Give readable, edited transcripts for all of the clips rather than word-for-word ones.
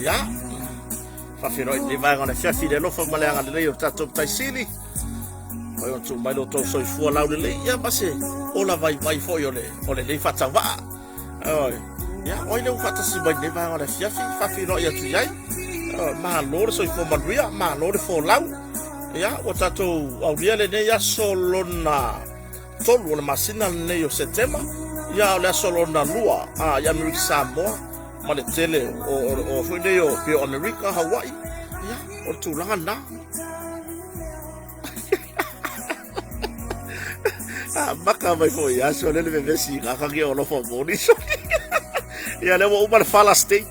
Ia, faafeiloai lenei vaega o le afiafi i le alofa ma le agalelei o le tatou Matai Sili. Mai ona tuu mai lo outou soifua laulelei, ia ma se ola vaivai foi o le, o lenei faatauvaa. Oi, ia, o ai lea ua faatasi mai lenei vaega o le afiafi, faafeiloai atu i ai. Malo le soifua manuia, malo le folau. Ia, ua tatou aulia lenei aso lona tolu o le masina lenei o Setema, ia o le aso lona lua a, i Amerika Samoa ma le tele o, o, o foi nei o pei o Amerika, Hawaii, ia, o le tulaga lena. Ah, maka mai foi aso le le vevesi ka ka o lofa moni so. Ia le ua uma le Father's Day.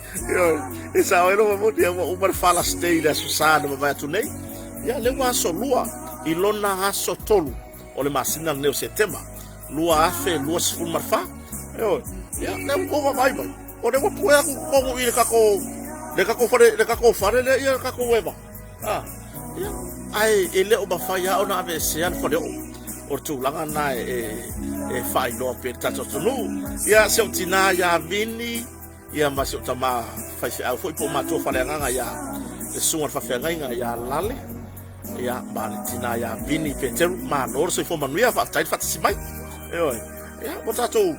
E sa oi lofa moni ua uma le Father's Day le aso sa na mavae atu nei. Ia le ua aso lua i lona aso tolu o le masina lenei o Setema 2024. Ioe. Ia le ua tou vaavaai mai. O le ua pue atu totonu i le tatou le tatou fale le tatou fale lea ia le tatou eva. Ah, ia ae e le o mafai lava ona aveesea le faleoo. O le tulaga lena e, e, e faailoa pea i le tatou atunuu. Ia si ou tinā ia Vini, ia ma si ou tama faifeau foi po o matua faleagaga ia le susuga i le faafeagaiga ia Lale, ia ma le tinā ia Vini Peteru. Malo le soifua manuia, faafetai le faatasi mai. Ioe. Ia, ua tatou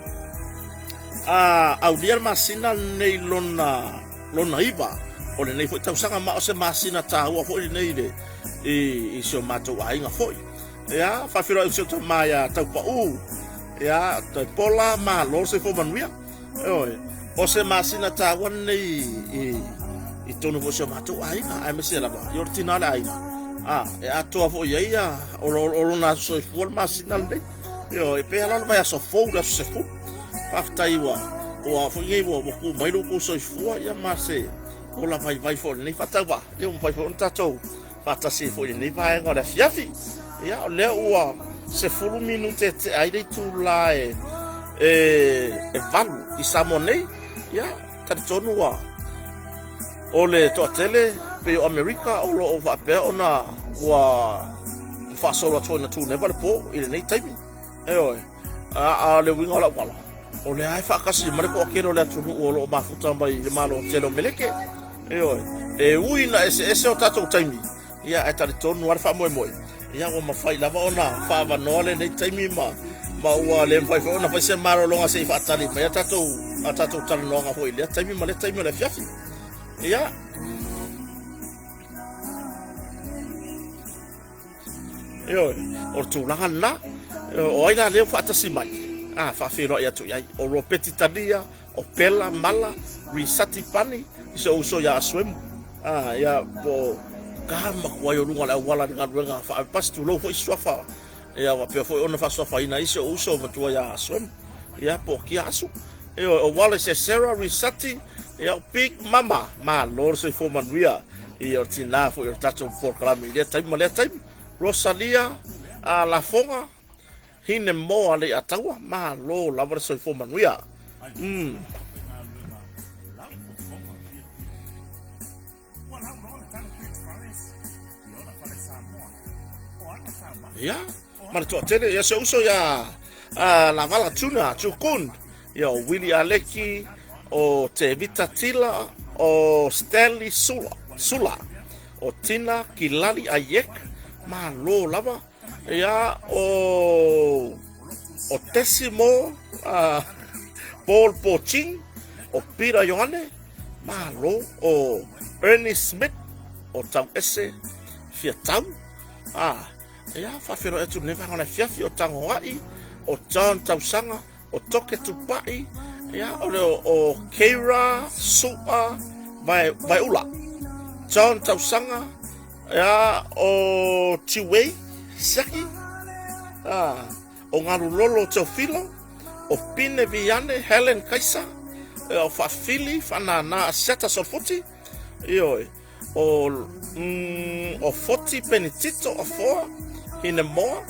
A aulia le masina lenei lona lona iva o lenei foi tausaga, ma o se masina taua foi lenei i le i, i si o matou aiga foi. Ia, faafeiloai atu si o tama ia Taupau, ia, Taipola, malo le soifua manuia. Ioe, o se masina taua lenei i, i totonu foi o si o matou aiga, aemaise lava i o le tina o le aiga. A, e atoa foi i ai ia, o, o lona aso soifua le masina lenei. Ioe, e pei lava o le vaiaso fou le aso 10. Faafetai ua, ua foi nei ua, ua tuu mai lo outou soifua, ia ma se ola vaivai foi o lenei faatauvaa, ia ua mafai foi ona tatou faatasi ai foi i lenei vaega o le afiafi. Ia, o lea ua 10 minute e tea ai le itula e, e, e 8 i Samoa nei. Ia, talitonu ua o le toatele pei o Amerika o lo o faapea ona ua faasolo atu foi na tuneva le po i lenei taimi. Ioe, a, a le uiga o lau tala, o lea e faatasi ma le toatele o le atunuu o lo o mafuta mai i le Malo tele o Meleke. Ioe, e ui na eseese o tatou taimi, ia ae talitonu lava le faamoemoe, ia ua mafai lava ona faaavanoa lenei taimi ma ma ua le mafai foi ona fai se malologa se i faatali mai a tatou a tatou talanoaga foi i lea taimi ma lea taimi o le afiafi. Ia, Ioe, o le tulaga lena. O ai la lea ua faatasi mai? A, faafeiloai atu i ai. O Ropeti Talia, o Pela Mala, Risati Pani, i se uso ia Asuemu. A, ia, po o ka makuai o luga o le auala i le galuega faapasi, tulou foi suafa. Ia, faapea foi ona faasuafaina ai si ou uso matua ia Asuemu. Ia, po o Kia Asu. Ioe, o Wallace Esera, Risati, ia, o Big Mama, malo le soifua manuia. Ia, o le tina foi o le tatou polokalame i lea taimi ma lea taimi. Rosalia a Lafoga, Hine Moa Leiataua, malo lava le soifua manuia. Mm. Ia, ma le toatele, ia se uso ia a Lavala Tuna, Tukun, ia o Willie Aleki, o Tevita Tila, o Stanley Sula, Sula, o Tina Kilali Ayek, malo lava, ia o o Tesimo Paul Poching, o Peter Ioane, malo, o Ernie Smith, o Tauese Fiatau, a ia faafeiloai atu lenei vaega o le afiafi, o Tagoai, o John Tausaga, o Toke Tupai, ia, o le o Keira Su'a Vae, Vaeula, John Tausaga, ia, o Tiwei Siaki, a, o Galulolo Teofilo, o Pine Viane Helen Kaisa, ia, o Faafili Faanana Asiata Solofoti, ioe, o, mm, o Foti Penitito Afoa Hinemoa,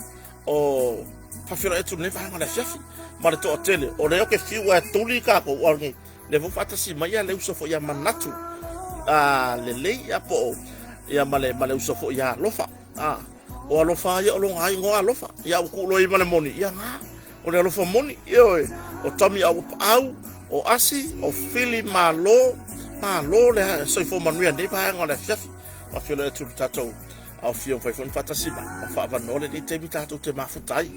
o faafeiloai atu lenei vaega o le afiafi ma le toatele o lea ke fiu e tuli kākou o le le vo faatasi mai ia le uso foi ia manatu a lelei ia po o ia ma le ma le uso foi ia alofa a o alofa ia o longa ai ngoa alofa ia ua kuuloa i ma le moni ia ngā o le alofa moni ioe o Tommy au paau o Asi o Fili malo malo le soifua manuia nei vaega o le afiafi faafeiloai atu le tatou Aofia mafai foi ona faatasi mai ma faaavanoa lenei taimi tatou te mafuta ai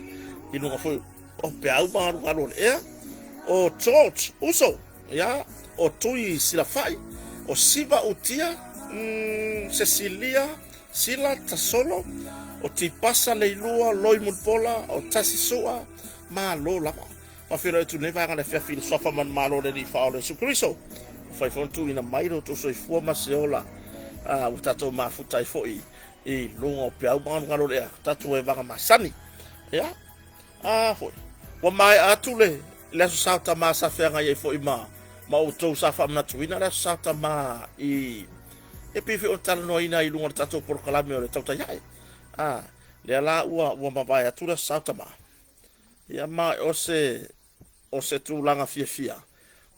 i luga foi o peau ma galugalu o le ea. O George Uso, ia, o Tui Silafai, o Siva Utia, mm, Cecilia Sila Tasolo, o Tipasa Leilua Loi Mulipola, o Tasi Sua, malo lava. Faafeiloai atu nei vaega le afiafi i le suafa manumalo o le Alii Faaola Iesu Keriso. Ua fai foi ona tuuina mai lo outou soifua ma se ola a ua tatou mafuta ai foi i luga o peau ma galugalu o le ea, tatou evaga masani. Ia, a foi, ua maea atu le, le Aso Sa o Tama sa feagai ai foi ma, ma outou sa faamanatuina le Aso Sa o Tama i, e pei foi ona talanoaina i luga o le tatou polokalame o le Tautai Ae. A, lea la ua, ua mavae atu le Aso Sa o Tama. Ia ma o se, o se tulaga fiafia,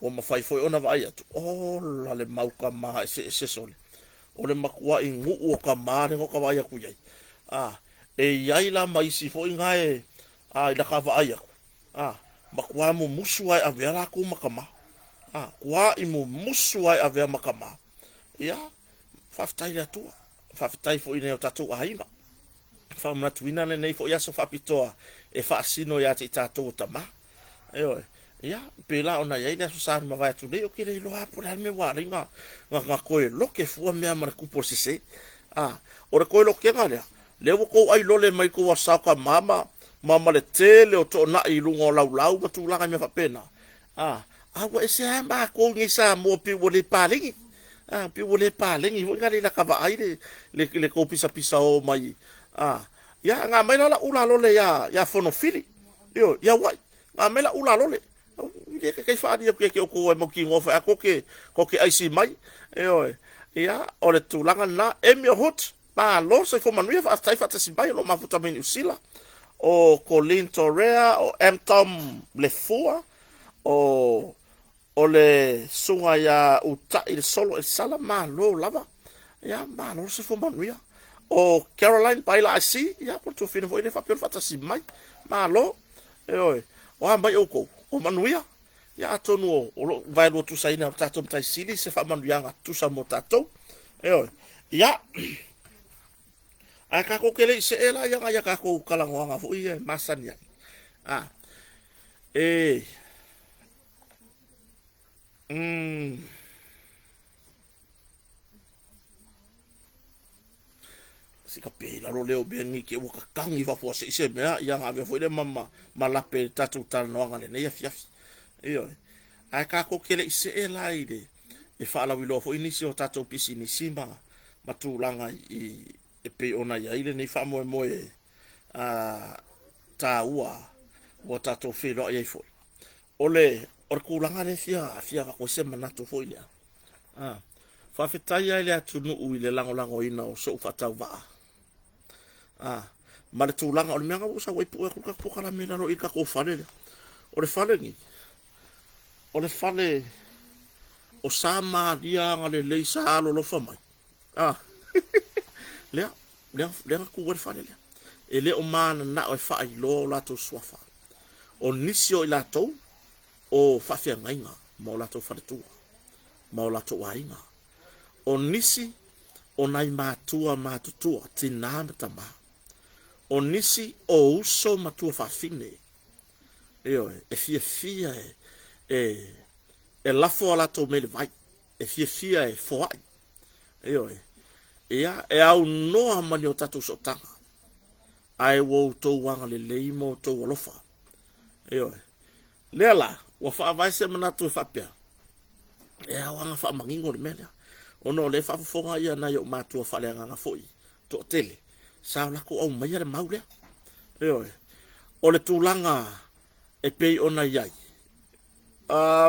ua mafai foi ona vaai atu, ola le mau tama eseese sole, o le matuai nuu o tama lea ta vaai atu i ai. A, e i ai la ma isi foi na e, a, i lata vaai atu, a, matua mumusu lava e avea latou ma tama. A, tuai mumusu lava e avea ma tama. Ia, faafetai i le Atua, faafetai foi i nai o tatou aiga. Faamanatuina lenei foi aso faapitoa e faasino ia te i tatou o tama. Ioe. Ia, pei la ona i ai le Aso Sa na mavae atu nei, ou te le iloa lava po o le a le mea ua ala ai na toe lote fua mea ma le tupu o le sese. A, o le toe lotega lea, lea ua tou ailole mai tou Aso Sa o Tama ma le tele o toonai i luga o laulau ma tulaga i mea faapena. A, a ua ese lava matou i inei i Samoa pei ua le paleni. A, pei ua le paleni foi na le lata vaai le tou pisapisao mai. A, ia na aumai la lau ulalole ia Fonofili, ioe, i Hawaii. Na aumai lau ulalole. E le taitai faaali atu ia te outou e mautinoa foi lava tou te aisi mai. Ioe. Ia, o le tulaga lena. Emil Hood, malo le soifua manuia, faafetai faatasi mai o lo o mafuta mai Niu Sila. O Colleen Torea, o M. Tom Lefua, o o le susuga ia Utai le Solo Esala, malo lava. Ia, malo le soifua manuia. O Caroline Paila IC, ia, po o le tuafafine foi lea faapea ona faatasi mai. Malo. Ioe. O a mai outou? O manuia? Ia atonu o lo o vaelua tusaina e lo tatou Matai Sili se faamanuiaga tusa mo tatou. Ioe. Ia, ae tatou te le i see la ia nai a tatou talanoaga foi ia e masani ai. A, e, Si ka pe lalo lea o mea nei te ua tatagi faafuasei se mea, ia ona avea foi lea ma lape i le tatou talanoaga i lenei afiafi. Ioe. Ae tatou te le i see la i le e faalauiloa foi nisi o tatou pisinisi ma tulaga i e pei ona i ai lenei faamoemoe taua ua tatou feiloai ai foi. O le tulaga lea e fia avatu ai se manatu foi lea. Faafetai lava i le atunuu i le lagolagoina o so'u faatauvaa ma le tulaga o le mea lena ua ou sau ai pue atu le tatou polokalame i lalo i le tatou fale lea. O le fale lenei, o le fale o Sa Maria Agalelei sa alolofa mai. Lea, lea, lea na tu ai le fale lea. E le o mananao e faailoa o latou suafa. O nisi o i latou o faafeagaiga ma o latou faletua ma o latou aiga. O nisi o nai matua matutua, tinā ma tamā. O nisi o uso ma tuafafine, ioe, e fiafia e lafo a latou mea i le vai, e fiafia e foai, ioe. Ia, e aunoa ma ni o tatou sootaga, ae ua outou agalelei ma outou alofa. Ioe. Lea la, ua faavae se manatu e faapea, e ao lava ona faamanino le mea lea, ona o lea e faafofoga ia nai ou matua faaleagaga foi toatele, sa o latou aumaia le mau lea. Ioe. O le tulaga e pei ona i ai,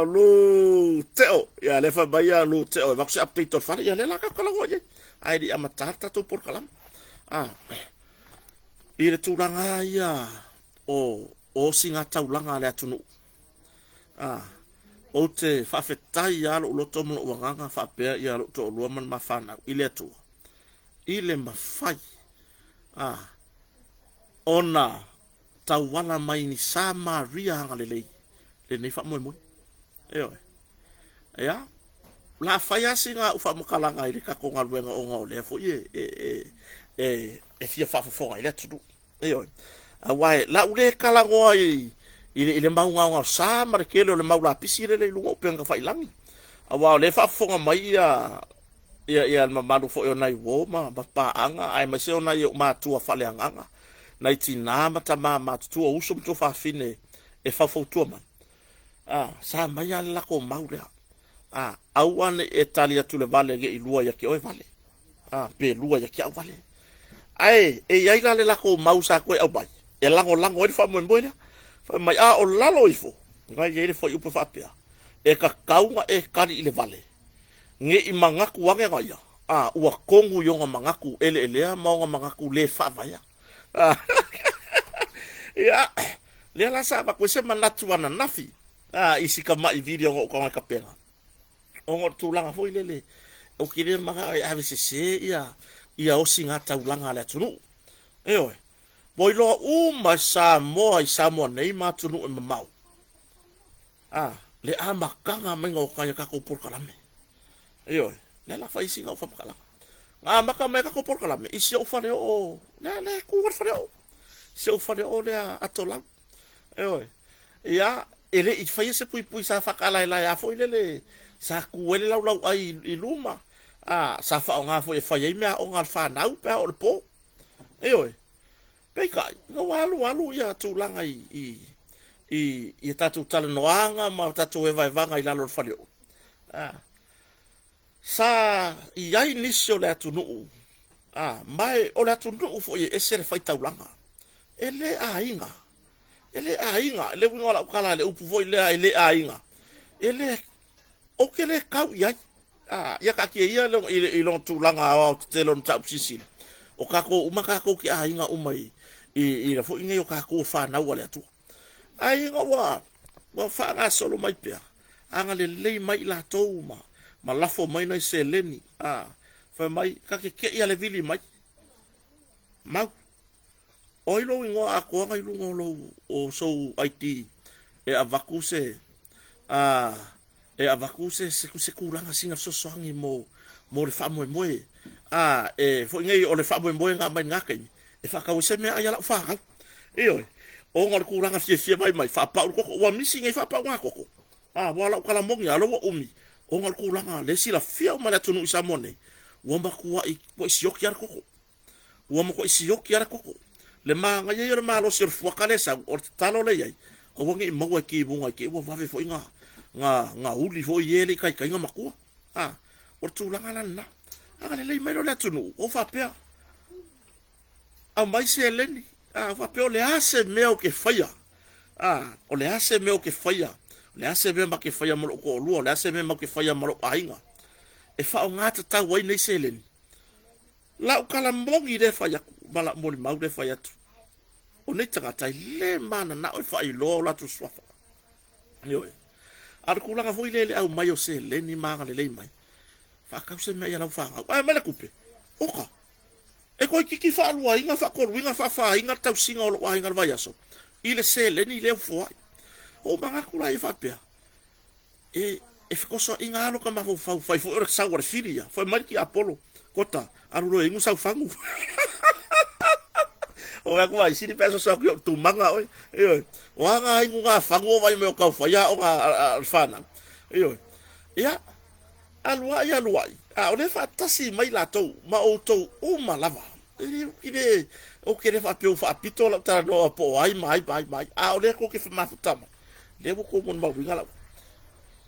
Lu Teo, ia lea fai mai ia Lu Teo e avatu se update o le fale, ia lea la tatou talanoa i ai, ae le i amata le tatou polokalame. I le tulaga ia o osigataulaga a le atunuu, ou te faafetai lava lou loto ma lou agaga faapea ia lou toalua ma le ma fanau i le Atua, i le mafai ona tauala mai ni Sa Maria agalelei lenei faamoemoe. Ioe. Ia, o le a fai lava sina au faamatalaga i le tatou galuega ona o lea foi e fia faafofoga ai le atunuu. Ioe. Aua o le a ou le talanoa i le mau gaogaosa ma le tele o le mau lapisi lea e i luga o upega tafailagi. Aua o lea e faafofoga mai le mamalu foi o nai uo ma paaga aemaise o nai ou matua faaleagaga, nai tinā ma tamā matutua, uso ma tuafafine e faufautua mai. Sa aumai lava le latou mau lea. Aua ne i e tali atu i le vale ne i lua ia te oe vale, pe lua ia te au vale. Ae e i ai la le latou mau sa toe aumai e lagolago ai le faamoemoe lea. Fai mai, a o lalo ifo, na i ai le fuaiupu e faapea, e tatau ona e tali i le vale, ne i manatu ane ia, ua tonu i ona manatu eleelea ma ona manatu le faavaea. Ia, lea la sa avatu ai se manatu ananafi i si tamai video na ou tago ai kapela, ona o le tulaga foi lele, ou te le manao e avesese ia osigataulaga a le atunuu. Ioe, ua iloa uma e Samoa i Samoa nei ma atunuu e mamao, le amataga maiga o nai a tatou polokalame. Ioe, lea la fai sina ou faamatalaga. Na amata mai a tatou polokalame i si ou faleoo, lea e tu lava le faleoo, si ou faleoo lea atolau. Ioe, ia. E le i faia se puipui sa faakaalaelae a foi lele sa tu ai le laulauai i luma, a, sa faaaoga foi e fai ai meaaoga a le fanau pe a oo i le po. Ioe. Peitai, ina ua alualu ia tulaga i, i, i, i a tatou talanoaga ma tatou evaevaga i lalo o le faleoo, a, sa i ai nisi o le atunuu, a, ma e, o le atunuu foi e ese le faitaulaga. E le aiga, e le aiga. Le uiga o lau tala i le upu foi lea e le aiga, e le, ou te le tau i ai. A, ia taatia ia i lona tulaga aoaotetele o le mataupu silisili, o tatou uma tatou te aiga uma i le foi nei o tatou o fanau a le Atua. Ae ina ua faagasolo mai pea, agalelei mai i latou ma, ma lafo mai nai seleni, a, fai mai, ta te te i lava i le vili mai. Mau, o ai lou igoa atoa na i luga o lou, o sou ID e avatu se, a, e avatu se, se, se tulaga sina fesoasoani mo, mo le faamoemoe. A, e foi nei o le faamoemoe na aumai i lena taimi, e faatau ai se meaai a lau fanau. Ioe, ona o le tulaga fiafia mai mai, faapau le koko, ua misi nei faapauga koko. A, aua o lau tala moni lava, o lea ua umi, ona o le tulaga lea e silafia uma e le atunuu i Samoa nei, ua matuai sioki lava le koko. Ua matuai sioki lava le koko. Le manaia ia o le malosi o le fuata lea e sau, o le tatalo lea e i ai, aua ne i maua e timuga i te i ua vave foi ona uli foi e e le i taitai ona matua. A, o le tulaga la lena. Agalelei mai loa le atunuu, ou faapea, aumai seleni. A, ou faapea o le a se mea ou te faia? A, o le a se mea ou te faia? O le a se mea ma te faia ma lou toalua? O le a se mea ma te faia ma lou aiga? E faaaoga tatau ai nei seleni. Lau tala moni lea e fai atu ma lau molimau lea e fai atu, o nei tagata e le mananao e faailoa o latou suafa. Ioe. A o le tulaga foi lea i le aumai o seleni ma agalelei mai, faatau se mea ia lau fanau. Ae aumai le tupe, oka, e toeitiiti faaluaina, faatoluina, faafaina le tausiga o lou aiga i le vaiaso i le seleni lea ua foai. Ua ou manatu la ia faapea, E, e fekosoaʻiga lava lota mafaufau, fai foi o le sau a le fili ia. Fai mai le tiapolo, Kota, alu loa e inu sau fagu. O atu ai sili pe asoso atu i ou tumaga oe. Ioe. O a ngā inu ngā fagu o vai mai o tau fai aoga a le whanau. Ioe. Ia, alu ai, alu ai. A o lea faatasi mai latou ma outou uma lava. E le, e le, ou te le faapea ua faapito lau talanoa po o ai ma ai ma ai ma ai. A o lea tou te mafuta mai. Lea ua tou molimauina lau.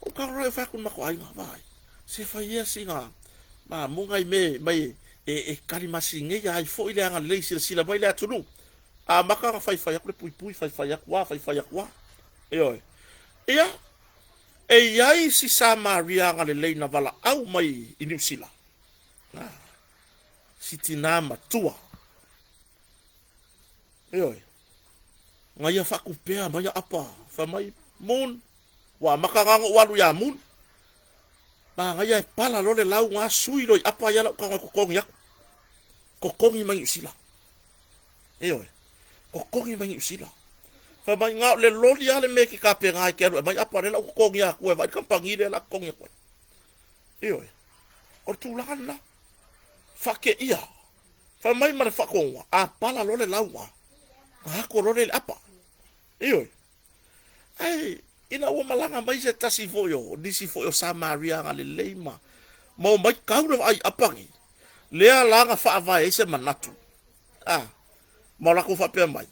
Ou tago loa e fai atu i le matou aiga, vaai, se fai ia sina mamuga i mea mai e, e tali masineia ai foi le agalelei silasila mai le atunuu. Amata ona faifai atu le puipui, faifai atu a, faifai atu a. Ioe. Ia, e i ai si Samaria agalelei na valaau mai i Niu Sila. Ah, si tinā matua. Ioe. Na ia faatupea mai aapa, fai mai, Moon, ua amata na ona ou alu ia Moon. Manaia e pala loa le lau na sui loa i apa ia lau tago e totogi atu. Totogi mai Niu Sila. Ioe. Totogi mai Niu Sila. Fai mai, na o le loli lava le mea e te tapena e te alu e aumai apa lea la ou totogi atu e vaai le kamupani lea la totogi atu ai. Ioe. O le tulaga lena. Faateia. Fai mai ma le faatonuga, a pala loa le lau a, na ako loa lea i le apa. Ioe. Ae ina ua malaga mai se tasi foi o nisi foi o Samaria agalelei ma ma omai kau le vaai apa nei, lea la na faavae ai se manatu. A, ma o latou faapea mai,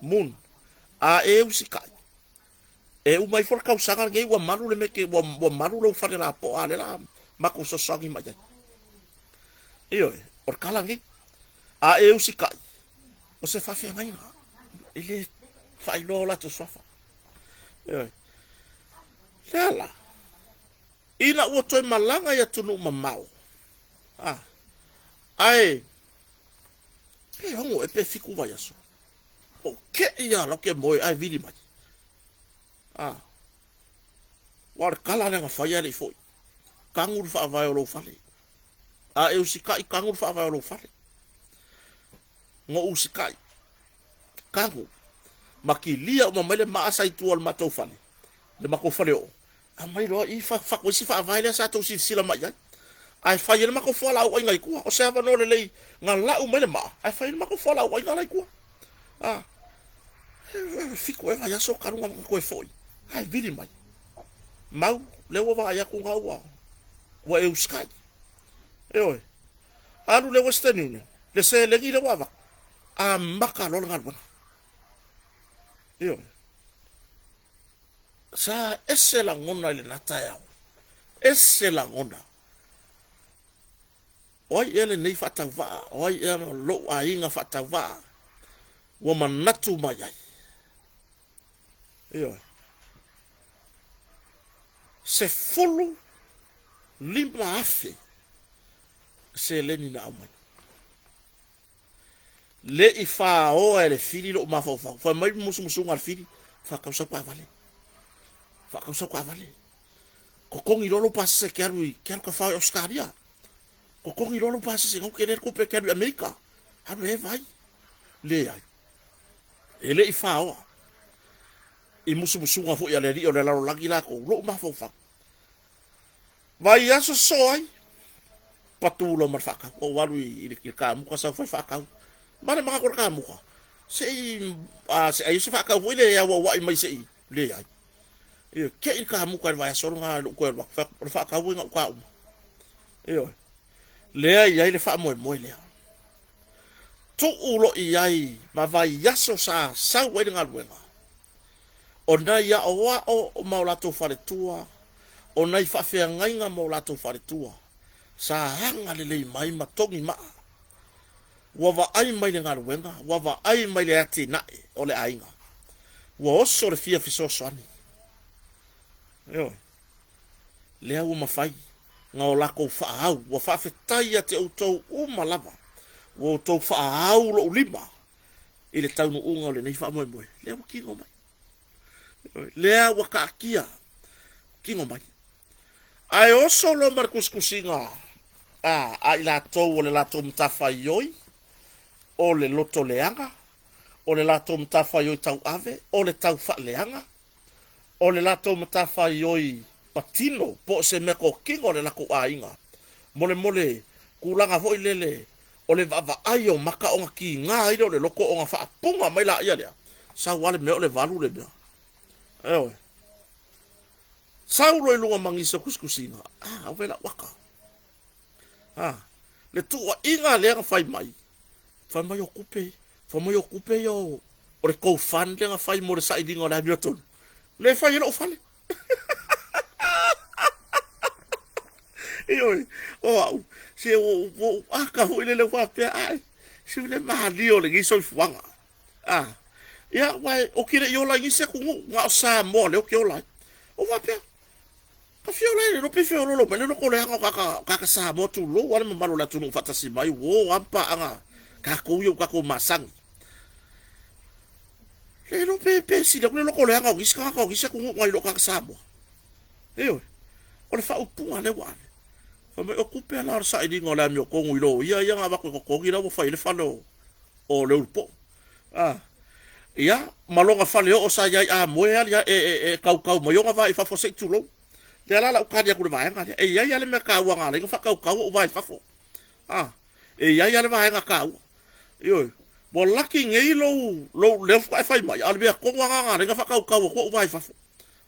Moon, a e usitai, e uma ifo le tausaga lenei ua malu le mea ke, ua, ua malu lou fale lapoa, a lea la matou fesoasoani mai ai. Ioe, o le tala lenei. A e usitai, o se faafeagaiga, e le faailoa o latou suafa. Ioe. Le ala, ina ua toe malaga i atunuu mamao, a, ae, pe 6 ea pe 7 vaiaso, o keʻi lava la ke moe ae vili mai. A, aua o le tala lea na fai ae le i foi. Tagu le faavae o lou fale. A e usitai, tagu le faavae o lou fale. Na ou usitai, tagu, ma kilia uma mai le maa sa i tua o le matou fale, le matou faleoo, aumai loa i fatu ai si faavae lea sa tou silasila mai i ai. Ae fai ai le matou fualaau aina i tua. O se avanoa lelei na lau mai le maa, ae fai ai le matou fualaau aina la i tua. A, e 7 ea vaiaso talu ona toe foi. Ae vili mai. Mau, lea ua vaai atu ga ua, ua e usikai. Ioe. Alu le Western Union, le seleni lea ua avatu, amata loa le galuega. Ioe. Sa ese lagona i lena taeao. Ese lagona. O ai ea lenei faatauvaa? O ai ea lou aiga faatauvaa ua manatu mai ai? Ioe. 15,000 seleni na aumai. Le i faoa e le fili lou mafaufau. Fai mai musumusuga a le fili, faatau sau taavale. Faatau sau taavale. Totogi loa lou pasese e te alu i, te alu tafao i Ausetalia. Totogi loa lou pasese, na ua tele le tupe e te alu i Amerika. Alu e vaai. Leai. E le i faoa. I musumusuga foi a le alii o le lalolagi latou, lou mafaufau. Vaiaso sosoo ai, patu loa ma le faatau. Ou alu i le kamuta sau fai faatau. Ma le manatu o le kamuta, se i, a, se ai se faatau foi le auauai mai se i, leai. Ioe, te i le kamuta i le vaiaso lena i lou toe alu atu, fai atu, o le faatau e gauta uma. Ioe. Lea e i ai le faamoemoe lea. Tuu loa i ai ma vaiaso sa sau ai le galuega, o nai aoao ma o latou faletua, o nai faafeagaiga ma o latou faletua, sa agalelei mai ma togi maa. Ua vaai mai le galuega, ua vaai mai le atinae o le aiga, ua oso le fia fesoasoani. Ioe. Lea ua mafai na o latou faaau, ua faafetai ia te outou uma lava, ua outou faaau lou lima i le taunuuga o lenei faamoemoe. Lea ua kino mai. Lea ua taatia, kino mai. Ae oso loa ma le tusitusiga a, a i latou o le latou matafaioi, o le loto leaga, o le latou matafaioi tauave, o le taufaaleaga, o le latou matafaioi patino po o se meatotino a le latou aiga, molemole tulaga foi lele o le vaavaai o maka ona tiga ai lea o le loto ona faapuga mai laia lea, sau lava le mea o le valu le mea. Ioe. Sau loa i luga ma nisi o tusitusiga, ah, ave lau aka. Ah, le tuuaiga lea na fai mai, fai mai o tupe, fai mai o tupe ia o, o le tou fund lea na fai mo le sailiga o le amiotonu. Lea e fai ai lou fale. Ioe, o au, se ua ou aka foi lele faapea, ai, se le malie o lenei soifuaga. Ah, ia, uae, ou te le i ola i nisi atunuu, na o Samoa lea ou te ola ai. Ou faapea, ka fia ola ai le pe feololo mai le loko leaga o tagata, tagata Samoa tulou lava le mamalu o le atunuu faatasi mai, uo lava ma paaga tatou ia ua tatou masani. Le iloa pe, pe sili atu le loko leaga o nisi tagata o nisi atunuu nai lo tagata Samoa. Ioe, o le faaupuga lea ua ave. Fai mai, o tupe la o le sailiga o le amiotonu i loia ia na avatu e totogi la ua fai ai le fale o, o Leulupo'o. A, ia, ma lona faleoo sa i ai a moe ali e, e, e kaukau mai ona vae i fafo se i tulou. Lea la la ou tali atu i le vaega lea. E i ai lava le mea taua na ala ai ona faakaukau ou vae i fafo. A, e i ai lava le vaega taua. Ioe, ua laki nei lou, lou leo faatoa e fai mai, a o le mea tonu lava lena na ala ai ona faakaukau atu ou vae i fafo.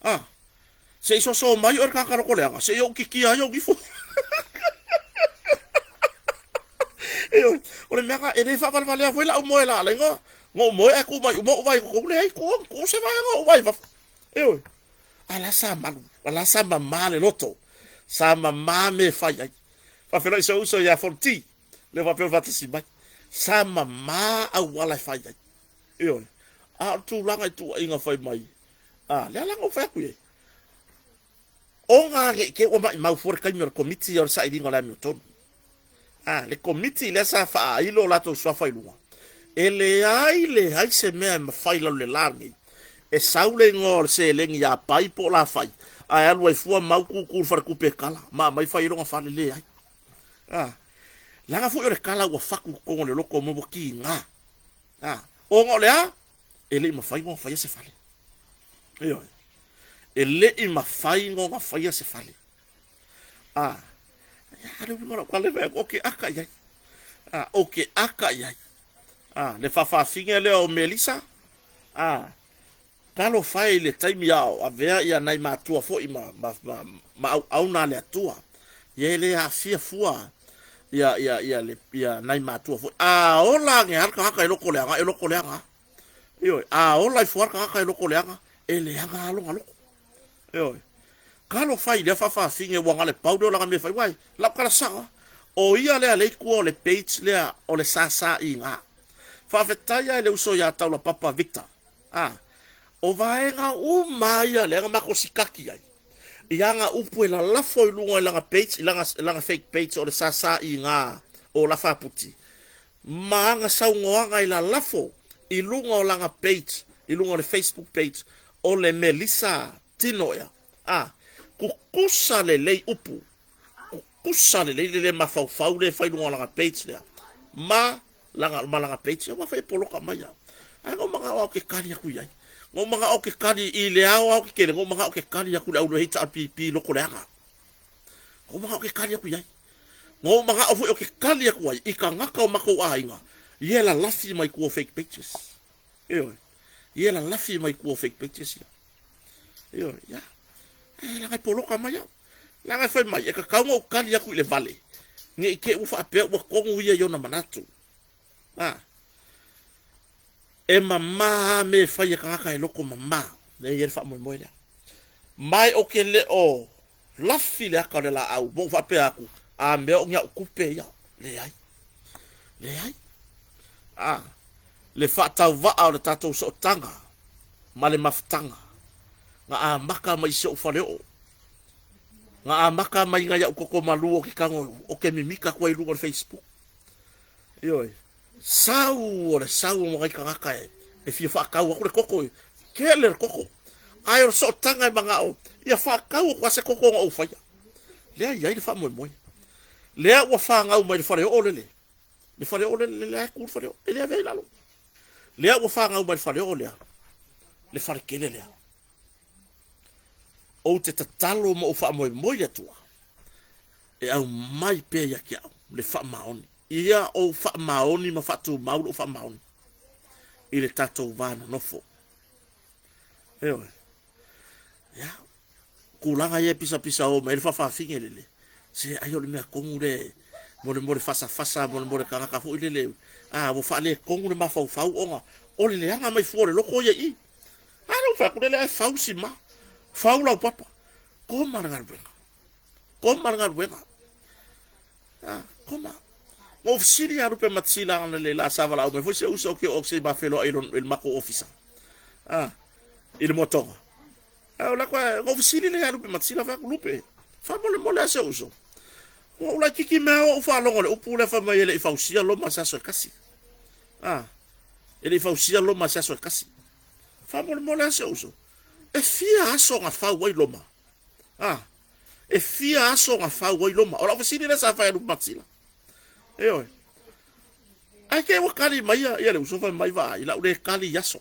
A, se i soso mai oe le tagata loto leaga, se i ou titia ai ou ifo. Ioe, o le mea lena, e le faavalevalea foi lau moe la ala ai na ou moe ae tuu mai uma ou vae i totonu, leai, tuu, tuu se vaega o ou vae i fafo. Ioe, a la sa malu, a la sa mama le loto, sa mama mea e fai ai. Faafeiloai si ou uso ia Fonoti, lea faapea ona faatasi mai. Sa mama auala e fai ai. Ioe, a o le tulaga i tuuaiga fai mai, a, lea la na ou fai atu i ai, ona ne i te i ua maimau fua le taimi o le Komiti o le Sailiga o le Amiotonu. A, le Komiti lea sa faailo o latou suafa i luga, e leai leai se mea e mafai i lalo i le la lenei e sau le igoa o le seleni ia Pai po o Lafai ae alu ai fua mau tutu i le faletupe e kala ma aumai fai ai lona fale. Leai. A, leaga foi o le kala ua fatu i totonu o le loto ua tiga. A, ona o le a? E le i mafai ona faia se fale. Ioe. E le i mafai ona faia se fale. A, ia, le uiga o lau tala e fai atu, ou te aka i ai. A, ou te aka i ai. A, le faafafine lea o Melisa, a, Talofa e i le taimi a o avea ia nai matua foi ma, ma, ma, ma auauna a le Atua. Ia e le aafia fua ia, ia, ia, le, ia nai matua foi. A ola age lava le tagata e loko leaga, e loko leaga lava. Ioe, a ola ifo lava le tagata e loko leaga, e leaga lava lona loko. Ioe. Talofa i lea faafafine ua na o le pau lea o lana mea e fai, uai, lau tala sao lava, o ia lea lea i tua o le page lea o le SSIG. Faafetai lava i le uso ia Taulapapa Victor. A, o vaega uma lava ia lea na matou sikaki ai, i ana upu e lalafo i luga i lana page, i lana, lana fake page o le SSIG o Lafaputi, ma ana saunoaga e lalafo i luga o lana page, i luga o le Facebook page o le Melissa Tino ea. A, tutusa lelei upu, tutusa lelei le le mafaufau lea e fai i luga o lana page lea, ma lana, ma lana page, ia ua fai e poloka mai au. Ae na ou manao lava ou te kali atu i ai. Na ou manao ou te kali i le ao ao tetele, na ou manao ou te kali atu i le au HRPP loko leaga. Na ou manao ou te kali atu i ai. Na ou manao foi ou te kali atu ai i tagata o matou aiga, ia e lalafi mai tua o fake pages. Ioe. Ia e lalafi mai tua o fake pages ia. Ioe, ia. E leaga e poloka mai au. Leaga e fai mai, e tatau ona ou kali atu i le vale, ne i te i ua faapea ua tonu ia i ona manatu. A. E mama lava mea e fai e tagata e loto mama. Lea e i ai le faamoemoe lea. Ma e ou te le o lafi le ata o le laau ma ou faapea atu, a mea o ni au tupe ia. Leai. Leai. A. Le faatauvaa o le tatou sootaga ma le mafutaga na amata mai i si ou faleoo, na amata mai nai au toto malu o ke tago o ke mimita atu ai i luga o le Facebook. Ioe, sau o le sau o nai tagata e, e fia faatau atu le toto, tele le toto. Ae o le sootaga e manao, ia faatau atu lava se toto na ou faia. Lea e i ai le faamoemoe. Lea ua fanau mai le faleoo lele, le faleoo lele, lea e tu le faleoo, e le avea i lalo. Lea ua fanau mai le faleoo lea, le fale tele lea. Ou te tatalo ma ou faamoemoe i le Atua e aumai pea ia te au le faamaoni. Ia ou faamaoni ma faatumau lou faamaoni i le tatou va nonofo. Ioe. Ia, tulaga ia e pisapisa o mai ai le faafafine lele, se ai o le mea tonu lea mo le mo le fasafasa mo le mo le tagata foi lele, a ua faaletonu le mafaufau ona o le leaga mai fua o le loko ia i i. A lea ua fai atu lele ae fau sima, fau laupapa, koma le galuega, koma le galuega. A, koma. Na ou fesili ia Lupe Matisila analeila sa valaau mai foi se uso ou te oo atu se i ma feiloai i le matou ofisa. A, i le motoga. Ae o lako na ou fesili lea ia Lupe Matisila fai atu, Lupe, faamolemole lava si ou uso. Ua ou laitiiti mea ou faalogo i le upu lea fai mai e le i fausia Roma i se aso e tasi. A, e le i fausia Roma i se aso e tasi. Faamolemole lava si ou uso. E fia aso na fau ai Roma? A, e fia aso na fau ai Roma? O lau fesili lea sa fai ia Lupe Matisila. Ioe. Ae te i ua kali mai ia le uso fai mai, vaai, lau le kali i aso.